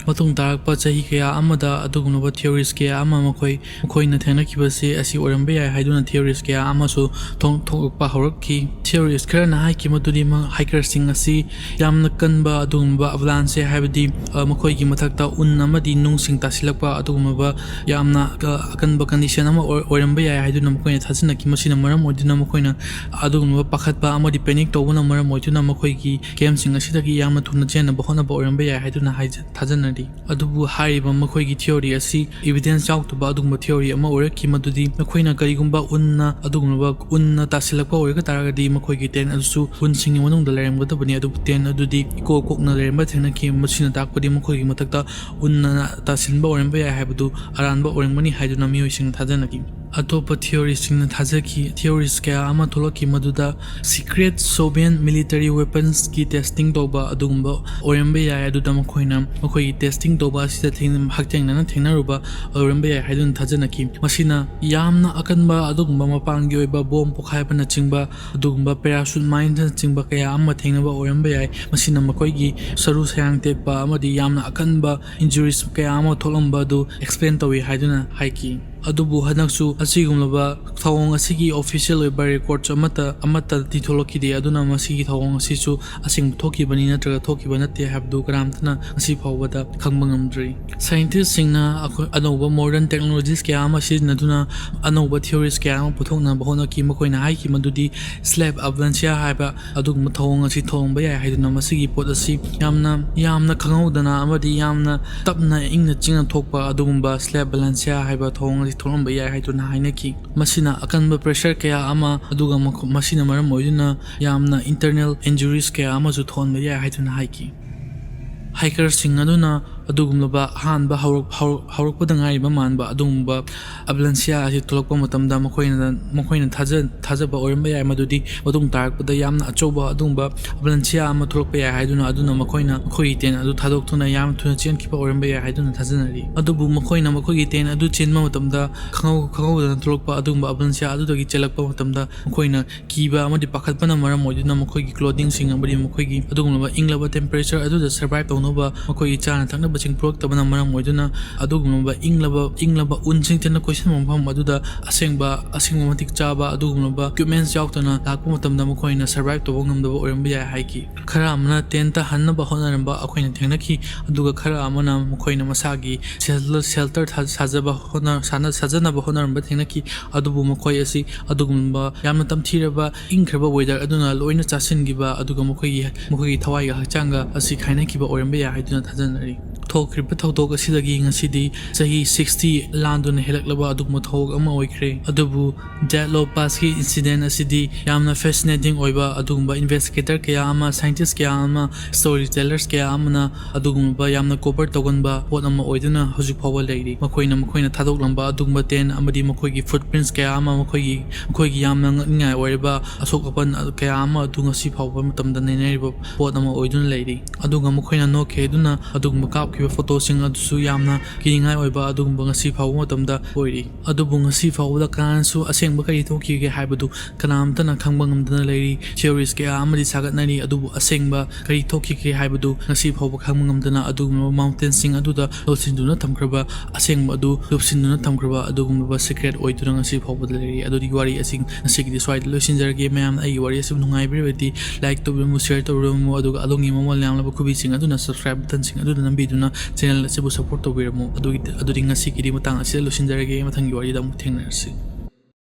ꯃꯇꯨꯡ ꯇꯥꯔꯛꯄ ꯆꯍꯤ ꯀꯌꯥ ꯑꯃꯗ ꯑꯗꯨꯒꯨꯝꯂꯕ ꯊꯤꯑꯣꯔꯤꯁ ꯀꯌꯥ ꯑꯃ ꯃꯈꯣꯏ, ꯃꯈꯣꯏꯅ ꯊꯦꯡꯅꯈꯤꯕꯁꯤ ꯑꯁꯤ ꯑꯣꯏꯔꯝꯕ ꯌꯥꯏ ꯍꯥꯏꯗꯨꯅ ꯊꯤꯑꯣꯔꯤꯁ ꯀꯌꯥ ꯑꯃꯁꯨ ꯊꯣꯡ-, ꯊꯣꯛꯂꯛꯄ ꯍꯧꯔꯛꯈꯤ꯫ ꯊꯤꯑꯣꯔꯤꯁ ꯈꯔꯅ ꯍꯥꯏꯈꯤ ꯃꯗꯨꯗꯤ ꯃ-, ꯍꯥꯏꯀꯔꯁꯤꯡ ꯑꯁꯤ ꯌꯥꯝꯅ ꯀꯟꯕ ꯑꯗꯨꯒꯨꯝꯂꯕ ꯑꯕꯂꯥꯟꯁꯦ, ꯍꯥꯏꯕꯗꯤ, ꯑ, ꯃꯈꯣꯏꯒꯤ ꯃꯊꯛꯇ ꯎꯟ ꯑꯃꯗꯤ ꯅꯨꯡꯁꯤꯡ ꯇꯥꯁꯤꯜꯂꯛꯄ ꯑꯗꯨꯒꯨꯝꯂꯕ ꯌꯥꯝꯅ, ꯑ, ꯑꯀꯟꯕ ꯀꯟꯗꯤꯁꯟ ꯑꯃ ꯑꯣꯏ-, ꯑꯣꯏꯔꯝꯕ ꯌꯥꯏ ꯍꯥꯏꯗꯨꯅ ꯃꯈꯣꯏꯅ ꯊꯥꯖꯅꯈꯤ꯫ ꯃꯁꯤꯅ ꯃꯔꯝ ꯑꯣꯏꯗꯨꯅ ꯃꯈꯣꯏꯅ ꯑꯗꯨꯒꯨꯝꯂꯕ ꯄꯥꯈꯠꯄ ꯑꯃꯗꯤ ꯄꯦꯅꯤꯛ ꯇꯧꯕꯅ ꯃꯔꯝ ꯑꯣꯏꯗꯨꯅ ꯃꯈꯣꯏꯒꯤ ꯀꯦꯝꯞꯁꯤꯡ ꯑꯁꯤꯗꯒꯤ ꯌꯥꯝꯅ ꯊꯨꯅ ꯆꯦꯟꯅꯕ ꯍꯣꯠꯅꯕ ꯑꯣꯏꯔꯝꯕ ꯌꯥꯏ ꯍꯥꯏꯗꯨꯅ ꯍꯥꯏꯖ-, ꯊꯥꯖꯅꯔꯤ꯫ ꯑꯗꯨꯕꯨ ꯍꯥꯏꯔꯤꯕ ꯃꯈꯣꯏꯒꯤ ꯊꯤꯑꯣꯔꯤ ꯑꯁꯤ ꯏꯕꯤꯗꯦꯟꯁ ꯌꯥꯎꯗꯕ ꯑꯗꯨꯒꯨꯝꯕ ꯊꯤꯑꯣꯔꯤ ꯑꯃ ꯑꯣꯏꯔꯛꯈꯤ, ꯃꯗꯨꯗꯤ ꯃꯈꯣꯏꯅ ꯀꯔꯤꯒꯨꯝꯕ ꯎꯟꯅ, ꯑꯗꯨꯒꯨꯝꯂꯕ ꯎꯟꯅ ꯇꯥꯁꯤꯜꯂꯛꯄ ꯑꯣꯏꯔꯒ ꯇꯥꯔꯒꯗꯤ ꯃꯈꯣꯏꯒꯤ ꯇꯦꯟ ꯑꯗꯨꯁꯨ ꯎꯟꯁꯤꯡꯒꯤ ꯃꯅꯨꯡꯗ ꯂꯩꯔꯝꯒꯗꯕꯅꯤ, ꯑꯗꯨꯕꯨ ꯇꯦꯟ ꯑꯗꯨꯗꯤ ꯏꯀꯣꯛ ꯀꯣꯛꯅ ꯂꯩꯔꯝꯕ ꯊꯦꯡꯅꯈꯤ꯫ ꯃꯁꯤꯅ ꯇꯥꯛꯄꯗꯤ ꯃꯈꯣꯏꯒꯤ ꯃꯊꯛꯇ ꯎꯟꯅ ꯇꯥꯁꯤꯟꯕ ꯑꯣꯏꯔꯝꯕ ꯌꯥꯏ ꯍꯥꯏꯕꯗꯨ ꯑꯔꯥꯟꯕ ꯑꯣꯏꯔꯝꯒꯅꯤ ꯍꯥꯏꯗꯨꯅ ꯃꯤꯑꯣꯏꯁꯤꯡꯅ ꯊꯥꯖꯅꯈꯤ꯫ ꯑꯇꯣꯞꯄ ꯊꯤꯑꯣꯔꯤꯁꯤꯡꯅ ꯊꯥꯖꯈꯤ, ꯊꯤꯑꯣꯔꯤꯁ ꯀꯌꯥ ꯑꯃ ꯊꯣꯛꯂꯛꯈꯤ, ꯃꯗꯨꯗ ꯁꯤꯀ꯭ꯔꯦꯠ ꯁꯣꯚꯤꯌꯦꯟ ꯃꯤꯂꯤꯇꯔꯤ ꯋꯦꯄꯟꯁꯀꯤ ꯇꯦꯁꯇꯤꯡ ꯇꯧꯕ ꯑꯗꯨꯒꯨꯝꯕ ꯑꯣꯏꯔꯝꯕ ꯌꯥꯏ꯫ ꯑꯗꯨꯗ ꯃꯈꯣꯏꯅ ꯃꯈꯣꯏꯒꯤ ꯇꯦꯁꯇꯤꯡ ꯇꯧꯕ ꯑꯁꯤꯗ ꯊꯦꯡꯅ-, ꯍꯛꯊꯦꯡꯅꯅ ꯊꯦꯡꯅꯔꯨꯕ ꯑꯣꯏꯔꯝꯕ ꯌꯥꯏ ꯍꯥꯏꯗꯨꯅ ꯊꯥꯖꯅꯈꯤ꯫ ꯃꯁꯤꯅ ꯌꯥꯝꯅ ꯑꯀꯟꯕ ꯑꯗꯨꯒꯨꯝꯕ ꯃꯄꯥꯟꯒꯤ ꯑꯣꯏꯕ ꯕꯣꯝ ꯄꯣꯈꯥꯏꯕꯅꯆꯤꯡꯕ, ꯑꯗꯨꯒꯨꯝꯕ ꯄꯦꯔꯥꯁꯨꯠ ꯃꯥꯏꯟꯅꯆꯤꯡꯕ ꯀꯌꯥ ꯑꯃ ꯊꯦꯡꯅꯕ ꯑꯣꯏꯔꯝꯕ ꯌꯥꯏ꯫ ꯃꯁꯤꯅ ꯃꯈꯣꯏꯒꯤ ꯁꯔꯨ ꯁꯌꯥꯡ ꯇꯦꯛꯄ ꯑꯃꯗꯤ ꯌꯥꯝꯅ ꯑꯀꯟꯕ ꯏꯟꯖꯨꯔꯤꯁ ꯀꯌꯥ ꯑꯃ ꯊꯣꯛꯂꯝꯕ ꯑꯗꯨ ꯑꯦꯛꯁꯄ꯭ꯂꯦꯟ ꯇꯧꯏ ꯍꯥꯏꯗꯨꯅ ꯍꯥꯏꯈꯤ꯫ ꯑꯗꯨꯕꯨ ꯍꯟꯗꯛꯁꯨ ꯑꯁꯤꯒꯨꯝꯂꯕ ꯊꯧꯑꯣꯡ ꯑꯁꯤꯒꯤ official ꯑꯣꯏꯕ record ꯁꯨ ꯑꯃꯠꯇ ꯑꯃꯠꯇꯗꯤ ꯊꯣꯛꯂꯛꯈꯤꯗꯦ꯫ ꯑꯗꯨꯅ ꯃꯁꯤꯒꯤ ꯊꯧꯑꯣꯡ ꯑꯁꯤꯁꯨ ꯑꯁꯦꯡꯕ ꯊꯣꯛꯈꯤꯕꯅꯤ ꯅꯠꯇ꯭ꯔꯒ ꯊꯣꯛꯈꯤꯕ ꯅꯠꯇꯦ ꯍꯥꯏꯕꯗꯨ ꯀꯅꯥꯝꯇꯅ ꯉꯁꯤ ꯐꯥꯎꯕꯗ ꯈꯪꯕ ꯉꯝꯗ꯭ꯔꯤ꯫ Scientist ꯁꯤꯡꯅ ꯑꯩꯈꯣꯏ ꯑꯅꯧꯕ modern technologies ꯀꯌꯥ ꯑꯃ ꯁꯤꯖꯤꯟꯅꯗꯨꯅ ꯑꯅꯧꯕ theories ꯀꯌꯥ ꯑꯃ ꯄꯨꯊꯣꯛꯅꯕ ꯍꯣꯠꯅꯈꯤ꯫ ꯃꯈꯣꯏꯅ ꯍꯥꯏꯈꯤ ꯃꯗꯨꯗꯤ slab avalanche ꯍꯥꯏꯕ ꯑꯗꯨꯒꯨꯝꯕ ꯊꯧꯑꯣꯡ ꯑꯁꯤ ꯊꯣꯛꯂꯝꯕ ꯌꯥꯏ ꯍꯥꯏꯗꯨꯅ, ꯃꯁꯤꯒꯤ ꯄꯣꯠ ꯑꯁꯤ ꯌꯥꯝꯅ ꯌꯥꯝꯅ ꯈꯪꯍꯧꯗꯅ ꯑꯃꯗꯤ ꯌꯥꯝꯅ ꯇꯞꯅ ꯏꯪꯅ ꯆꯤꯛꯅ ꯊꯣꯛꯄ ꯑꯗꯨꯒꯨꯝꯕ slab avalanche ꯍꯥꯏꯕ ꯊꯧꯑꯣꯡ ꯑꯁꯤ ꯊꯣꯛꯂꯝꯕ ꯌꯥꯏ ꯍꯥꯏꯗꯨꯅ ꯍꯥꯏꯅꯈꯤ꯫ ꯃꯁꯤꯅ ꯑꯀꯟꯕ pressure ꯀꯌꯥ ꯑꯃ, ꯑꯗꯨꯒ ꯃꯈꯣ-, ꯃꯁꯤꯅ ꯃꯔꯝ ꯑꯣꯏꯗꯨꯅ ꯌꯥꯝꯅ internal injuries ꯀꯌꯥ ꯑꯃꯁꯨ ꯊꯣꯛꯍꯟꯕ ꯌꯥꯏ ꯍꯥꯏꯗꯨꯅ ꯍꯥꯏꯈꯤ꯫ Hiker ꯁꯤꯡ ꯑꯗꯨꯅ ꯑꯗꯨꯒꯨꯝꯂꯕ ꯑꯍꯥꯟꯕ ꯍꯧꯔꯛ-, ꯍꯧꯔꯛ-, ꯍꯧꯔꯛꯄꯗ ꯉꯥꯏꯔꯤꯕ ꯃꯥꯟꯕ ꯑꯗꯨꯒꯨꯝꯕ avalanche ꯑꯁꯤ ꯊꯣꯛꯂꯛꯄ ꯃꯇꯝꯗ ꯃꯈꯣꯏꯅ, ꯃꯈꯣꯏꯅ ꯊꯥꯖ-, ꯊꯥꯖꯕ ꯑꯣꯏꯔꯝꯕ ꯌꯥꯏ ꯃꯗꯨꯗꯤ ꯃꯇꯨꯡ ꯇꯥꯔꯛꯄꯗ ꯌꯥꯝꯅ ꯑꯆꯧꯕ ꯑꯗꯨꯒꯨꯝꯕ avalanche ꯑꯃ ꯊꯣꯛꯂꯛꯄ ꯌꯥꯏ ꯍꯥꯏꯗꯨꯅ, ꯑꯗꯨꯅ ꯃꯈꯣꯏꯅ ꯃꯈꯣꯏꯒꯤ tent ꯑꯗꯨ ꯊꯥꯗꯣꯛꯇꯨꯅ ꯌꯥꯝ ꯊꯨꯅ ꯆꯦꯟꯈꯤꯕ ꯑꯣꯏꯔꯝꯕ ꯌꯥꯏ ꯍꯥꯏꯗꯨꯅ ꯊꯥꯖꯅꯔꯤ꯫ ꯑꯗꯨꯕꯨ ꯃꯈꯣꯏꯅ ꯃꯈꯣꯏꯒꯤ tent ꯑꯗꯨ ꯆꯦꯟꯕ ꯃꯇꯝꯗ ꯈꯪꯍꯧ-, ꯈꯪꯍꯧꯗꯅ ꯊꯣꯛꯂꯛꯄ ꯑꯗꯨꯒꯨꯝꯕ avalanche ꯑꯗꯨꯗꯒꯤ ꯆꯦꯜꯂꯛꯄ ꯃꯇꯝꯗ ꯃꯈꯣꯏꯅ ꯀꯤꯕ ꯑꯃꯗꯤ ꯄꯥꯈꯠꯄꯅ ꯃꯔꯝ ꯑꯣꯏꯗꯨꯅ ꯃꯈꯣꯏꯒꯤ clothing ꯁꯤꯡ ꯑꯃꯗꯤ ꯃꯈꯣꯏꯒꯤ ꯑꯗꯨꯒꯨꯝꯂꯕ ꯏꯪꯂꯕ temperature ꯑꯗꯨꯗ survive ꯇꯧꯅꯕ ꯃꯈꯣꯏꯒꯤ ꯆꯥꯅ ꯊꯛꯅꯕꯁꯤꯡ ꯄꯨꯔꯛꯇꯕꯅ ꯃꯔꯝ ꯑꯣꯏꯗꯨꯅ ꯑꯗꯨꯒꯨꯝꯂꯕ ꯏꯪꯂꯕ, ꯏꯪꯂꯕ ꯎꯟꯁꯤꯡ ꯊꯤꯟꯅ ꯀꯣꯏꯁꯤꯟꯕ ꯃꯐꯝ ꯑꯗꯨꯗ ꯑꯁꯦꯡꯕ, ꯑꯁꯦꯡꯕ ꯃꯇꯤꯛ ꯆꯥꯕ ꯑꯗꯨꯒꯨꯝꯂꯕ equipments ꯌꯥꯎꯗꯅ ꯂꯥꯛꯄ ꯃꯇꯝꯗ ꯃꯈꯣꯏꯅ survive ꯇꯧꯕ ꯉꯝꯗꯕ ꯑꯣꯏꯔꯝꯕ ꯌꯥꯏ ꯍꯥꯏꯈꯤ꯫ ꯈꯔ ꯑꯃꯅ tent ꯍꯟꯅꯕ ꯍꯣꯠꯅꯔꯝꯕ ꯑꯩꯈꯣꯏꯅ ꯊꯦꯡꯅꯈꯤ, ꯑꯗꯨꯒ ꯈꯔ ꯑꯃꯅ ꯃꯈꯣꯏꯅ ꯃꯁꯥꯒꯤ shelter, shelter ꯊꯥ-, ꯁꯥꯖꯕ ꯍꯣꯠꯅ-, ꯁꯥꯅ-, ꯁꯥꯖꯅꯕ ꯍꯣꯠꯅꯔꯝꯕ ꯊꯦꯡꯅꯈꯤ꯫ ꯑꯗꯨꯕꯨ ꯃꯈꯣꯏ ꯑꯁꯤ ꯑꯗꯨꯒꯨꯝꯕ ꯌꯥꯝꯅ ꯇꯝꯊꯤꯔꯕ ꯏꯪꯈ꯭ꯔꯕ weather ꯑꯗꯨꯅ ꯂꯣꯏꯅ ꯆꯥꯁꯤꯟꯈꯤꯕ, ꯑꯗꯨꯒ ꯃꯈꯣꯏꯒꯤ, ꯃꯈꯣꯏꯒꯤ ꯊꯋꯥꯏꯒ ꯍꯛꯆꯥꯡꯒ ꯑꯁꯤ ꯀꯥꯏꯅꯈꯤꯕ ꯑꯣꯏꯔꯝꯕ ꯌꯥꯏ ꯍꯥꯏꯗꯨꯅ ꯊꯥꯖꯅꯔꯤ꯫ ꯊꯣꯛꯈ꯭ꯔꯤꯕ ꯊꯧꯗꯣꯛ ꯑꯁꯤꯗꯒꯤ ꯉꯁꯤꯗꯤ ꯆꯍꯤ sixty ꯂꯥꯟꯗꯨꯅ ꯍꯦꯜꯂꯛꯂꯕ ꯑꯗꯨꯒꯨꯝꯕ ꯊꯧꯗꯣꯛ ꯑꯃ ꯑꯣꯏꯈ꯭ꯔꯦ꯫ ꯑꯗꯨꯕꯨ Dyatlov Pass ꯀꯤ incident ꯑꯁꯤꯗꯤ ꯌꯥꯝꯅ fascinating ꯑꯣꯏꯕ ꯑꯗꯨꯒꯨꯝꯕ investigator ꯀꯌꯥ ꯑꯃ, scientist ꯀꯌꯥ ꯑꯃ, story tellers ꯀꯌꯥ ꯑꯃꯅ ꯑꯗꯨꯒꯨꯝꯂꯕ ꯌꯥꯝꯅ cover ꯇꯧꯒꯟꯕ ꯄꯣꯠ ꯑꯃ ꯑꯣꯏꯗꯨꯅ ꯍꯧꯖꯤꯛ ꯐꯥꯎꯕ ꯂꯩꯔꯤ꯫ ꯃꯈꯣꯏꯅ, ꯃꯈꯣꯏꯅ ꯊꯥꯗꯣꯛꯂꯝꯕ ꯑꯗꯨꯒꯨꯝꯕ tent ꯑꯃꯗꯤ ꯃꯈꯣꯏꯒꯤ footprints ꯀꯌꯥ ꯑꯃ, ꯃꯈꯣꯏꯒꯤ, ꯃꯈꯣꯏꯒꯤ ꯌꯥꯝꯅ ꯉꯛꯅꯤꯡꯉꯥꯏ ꯑꯣꯏꯔꯕ ꯑꯁꯣꯛ ꯑꯄꯟ ꯀꯌꯥ ꯑꯃ ꯑꯗꯨ ꯉꯁꯤ ꯐꯥꯎꯕ ꯃꯇꯝꯗ ꯅꯩꯅꯔꯤꯕ ꯄꯣꯠ ꯑꯃ ꯑꯣꯏꯗꯨꯅ ꯂꯩꯔꯤ꯫ ꯑꯗꯨꯒ ꯃꯈꯣꯏꯅ ꯅꯣꯛꯈꯤ ꯍꯥꯏꯗꯨꯅ ꯑꯗꯨꯒꯨꯝꯕ ꯀꯥꯞꯈꯤ ꯊꯣꯛꯈꯤꯕ ꯐꯣꯇꯣꯁꯤꯡ ꯑꯗꯨꯁꯨ ꯌꯥꯝꯅ ꯀꯤꯅꯤꯡꯉꯥꯏ ꯑꯣꯏꯕ ꯑꯗꯨꯒꯨꯝꯕ ꯉꯁꯤ ꯐꯥꯎꯕ ꯃꯇꯝꯗ ꯑꯣꯏꯔꯤ꯫ ꯑꯗꯨꯕꯨ ꯉꯁꯤ ꯐꯥꯎꯕꯗ ꯀꯅꯥꯅꯁꯨ ꯑꯁꯦꯡꯕ ꯀꯔꯤ ꯊꯣꯛꯈꯤꯒꯦ ꯍꯥꯏꯕꯗꯨ ꯀꯅꯥꯝꯇꯅ ꯈꯪꯕ ꯉꯝꯗꯅ ꯂꯩꯔꯤ꯫ ꯊꯤꯑꯣꯔꯤꯁ ꯀꯌꯥ ꯑꯃꯗꯤ ꯁꯥꯒꯠꯅꯔꯤ, ꯑꯗꯨꯕꯨ ꯑꯁꯦꯡꯕ ꯀꯔꯤ ꯊꯣꯛꯈꯤꯒꯦ ꯍꯥꯏꯕꯗꯨ ꯉꯁꯤ ꯐꯥꯎꯕ ꯈꯪꯕ ꯉꯝꯗꯅ ꯑꯗꯨꯒꯨꯝꯂꯕ ꯃꯥꯎꯟꯇꯦꯟꯁꯤꯡ ꯑꯗꯨꯗ ꯂꯣꯠꯁꯤꯟꯗꯨꯅ ꯊꯝꯈ꯭ꯔꯕ, ꯑꯁꯦꯡꯕ ꯑꯗꯨ ꯂꯨꯞꯁꯤꯟꯗꯨꯅ ꯊꯝꯈ꯭ꯔꯕ ꯑꯗꯨꯒꯨꯝꯂꯕ ꯁꯤꯀ꯭ꯔꯦꯠ ꯑꯣꯏꯗꯨꯅ ꯉꯁꯤ ꯐꯥꯎꯕꯗ ꯂꯩꯔꯤ꯫ ꯑꯗꯨꯗꯤ ꯋꯥꯔꯤ ꯑꯁꯤ ꯉꯁꯤꯒꯤꯗꯤ ꯁ꯭ꯋꯥꯏꯗ ꯂꯣꯏꯁꯤꯟꯖꯔꯒꯦ꯫ ꯃꯌꯥꯝꯅ ꯑꯩꯒꯤ ꯋꯥꯔꯤ ꯑꯁꯤꯕꯨ ꯅꯨꯡꯉꯥꯏꯕꯤꯔꯕꯗꯤ ꯂꯥꯏꯛ ꯇꯧꯕꯤꯔꯝꯃꯨ, ꯁꯤꯌꯔ ꯇꯧꯕꯤꯔꯝꯃꯨ, ꯑꯗꯨꯒ ꯑꯗꯣꯝꯒꯤ ꯃꯃꯜ ꯌꯥꯝꯂꯕ ꯈꯨꯕꯤꯁꯤꯡ ꯑꯗꯨꯅ ꯁꯕꯁꯀ꯭ꯔꯥꯏꯕ ꯕꯇꯟꯁꯤꯡ ꯑꯗꯨꯗ ꯅꯝꯕꯤꯗꯨꯅ ꯆꯦꯅꯦꯜ ꯑꯁꯤꯕꯨ ꯁꯄꯣꯔꯠ ꯇꯧꯕꯤꯔꯝꯃꯨ꯫ ꯑꯗꯨꯒꯤ, ꯑꯗꯨꯗꯤ ꯉꯁꯤꯒꯤꯗꯤ ꯃꯇꯥꯡ ꯑꯁꯤꯗ ꯂꯣꯏꯁꯤꯟꯖꯔꯒꯦ꯫ ꯃꯊꯪꯒꯤ ꯋꯥꯔꯤꯗ ꯑꯃꯨꯛ ꯊꯦꯡꯅꯔꯁꯤ꯫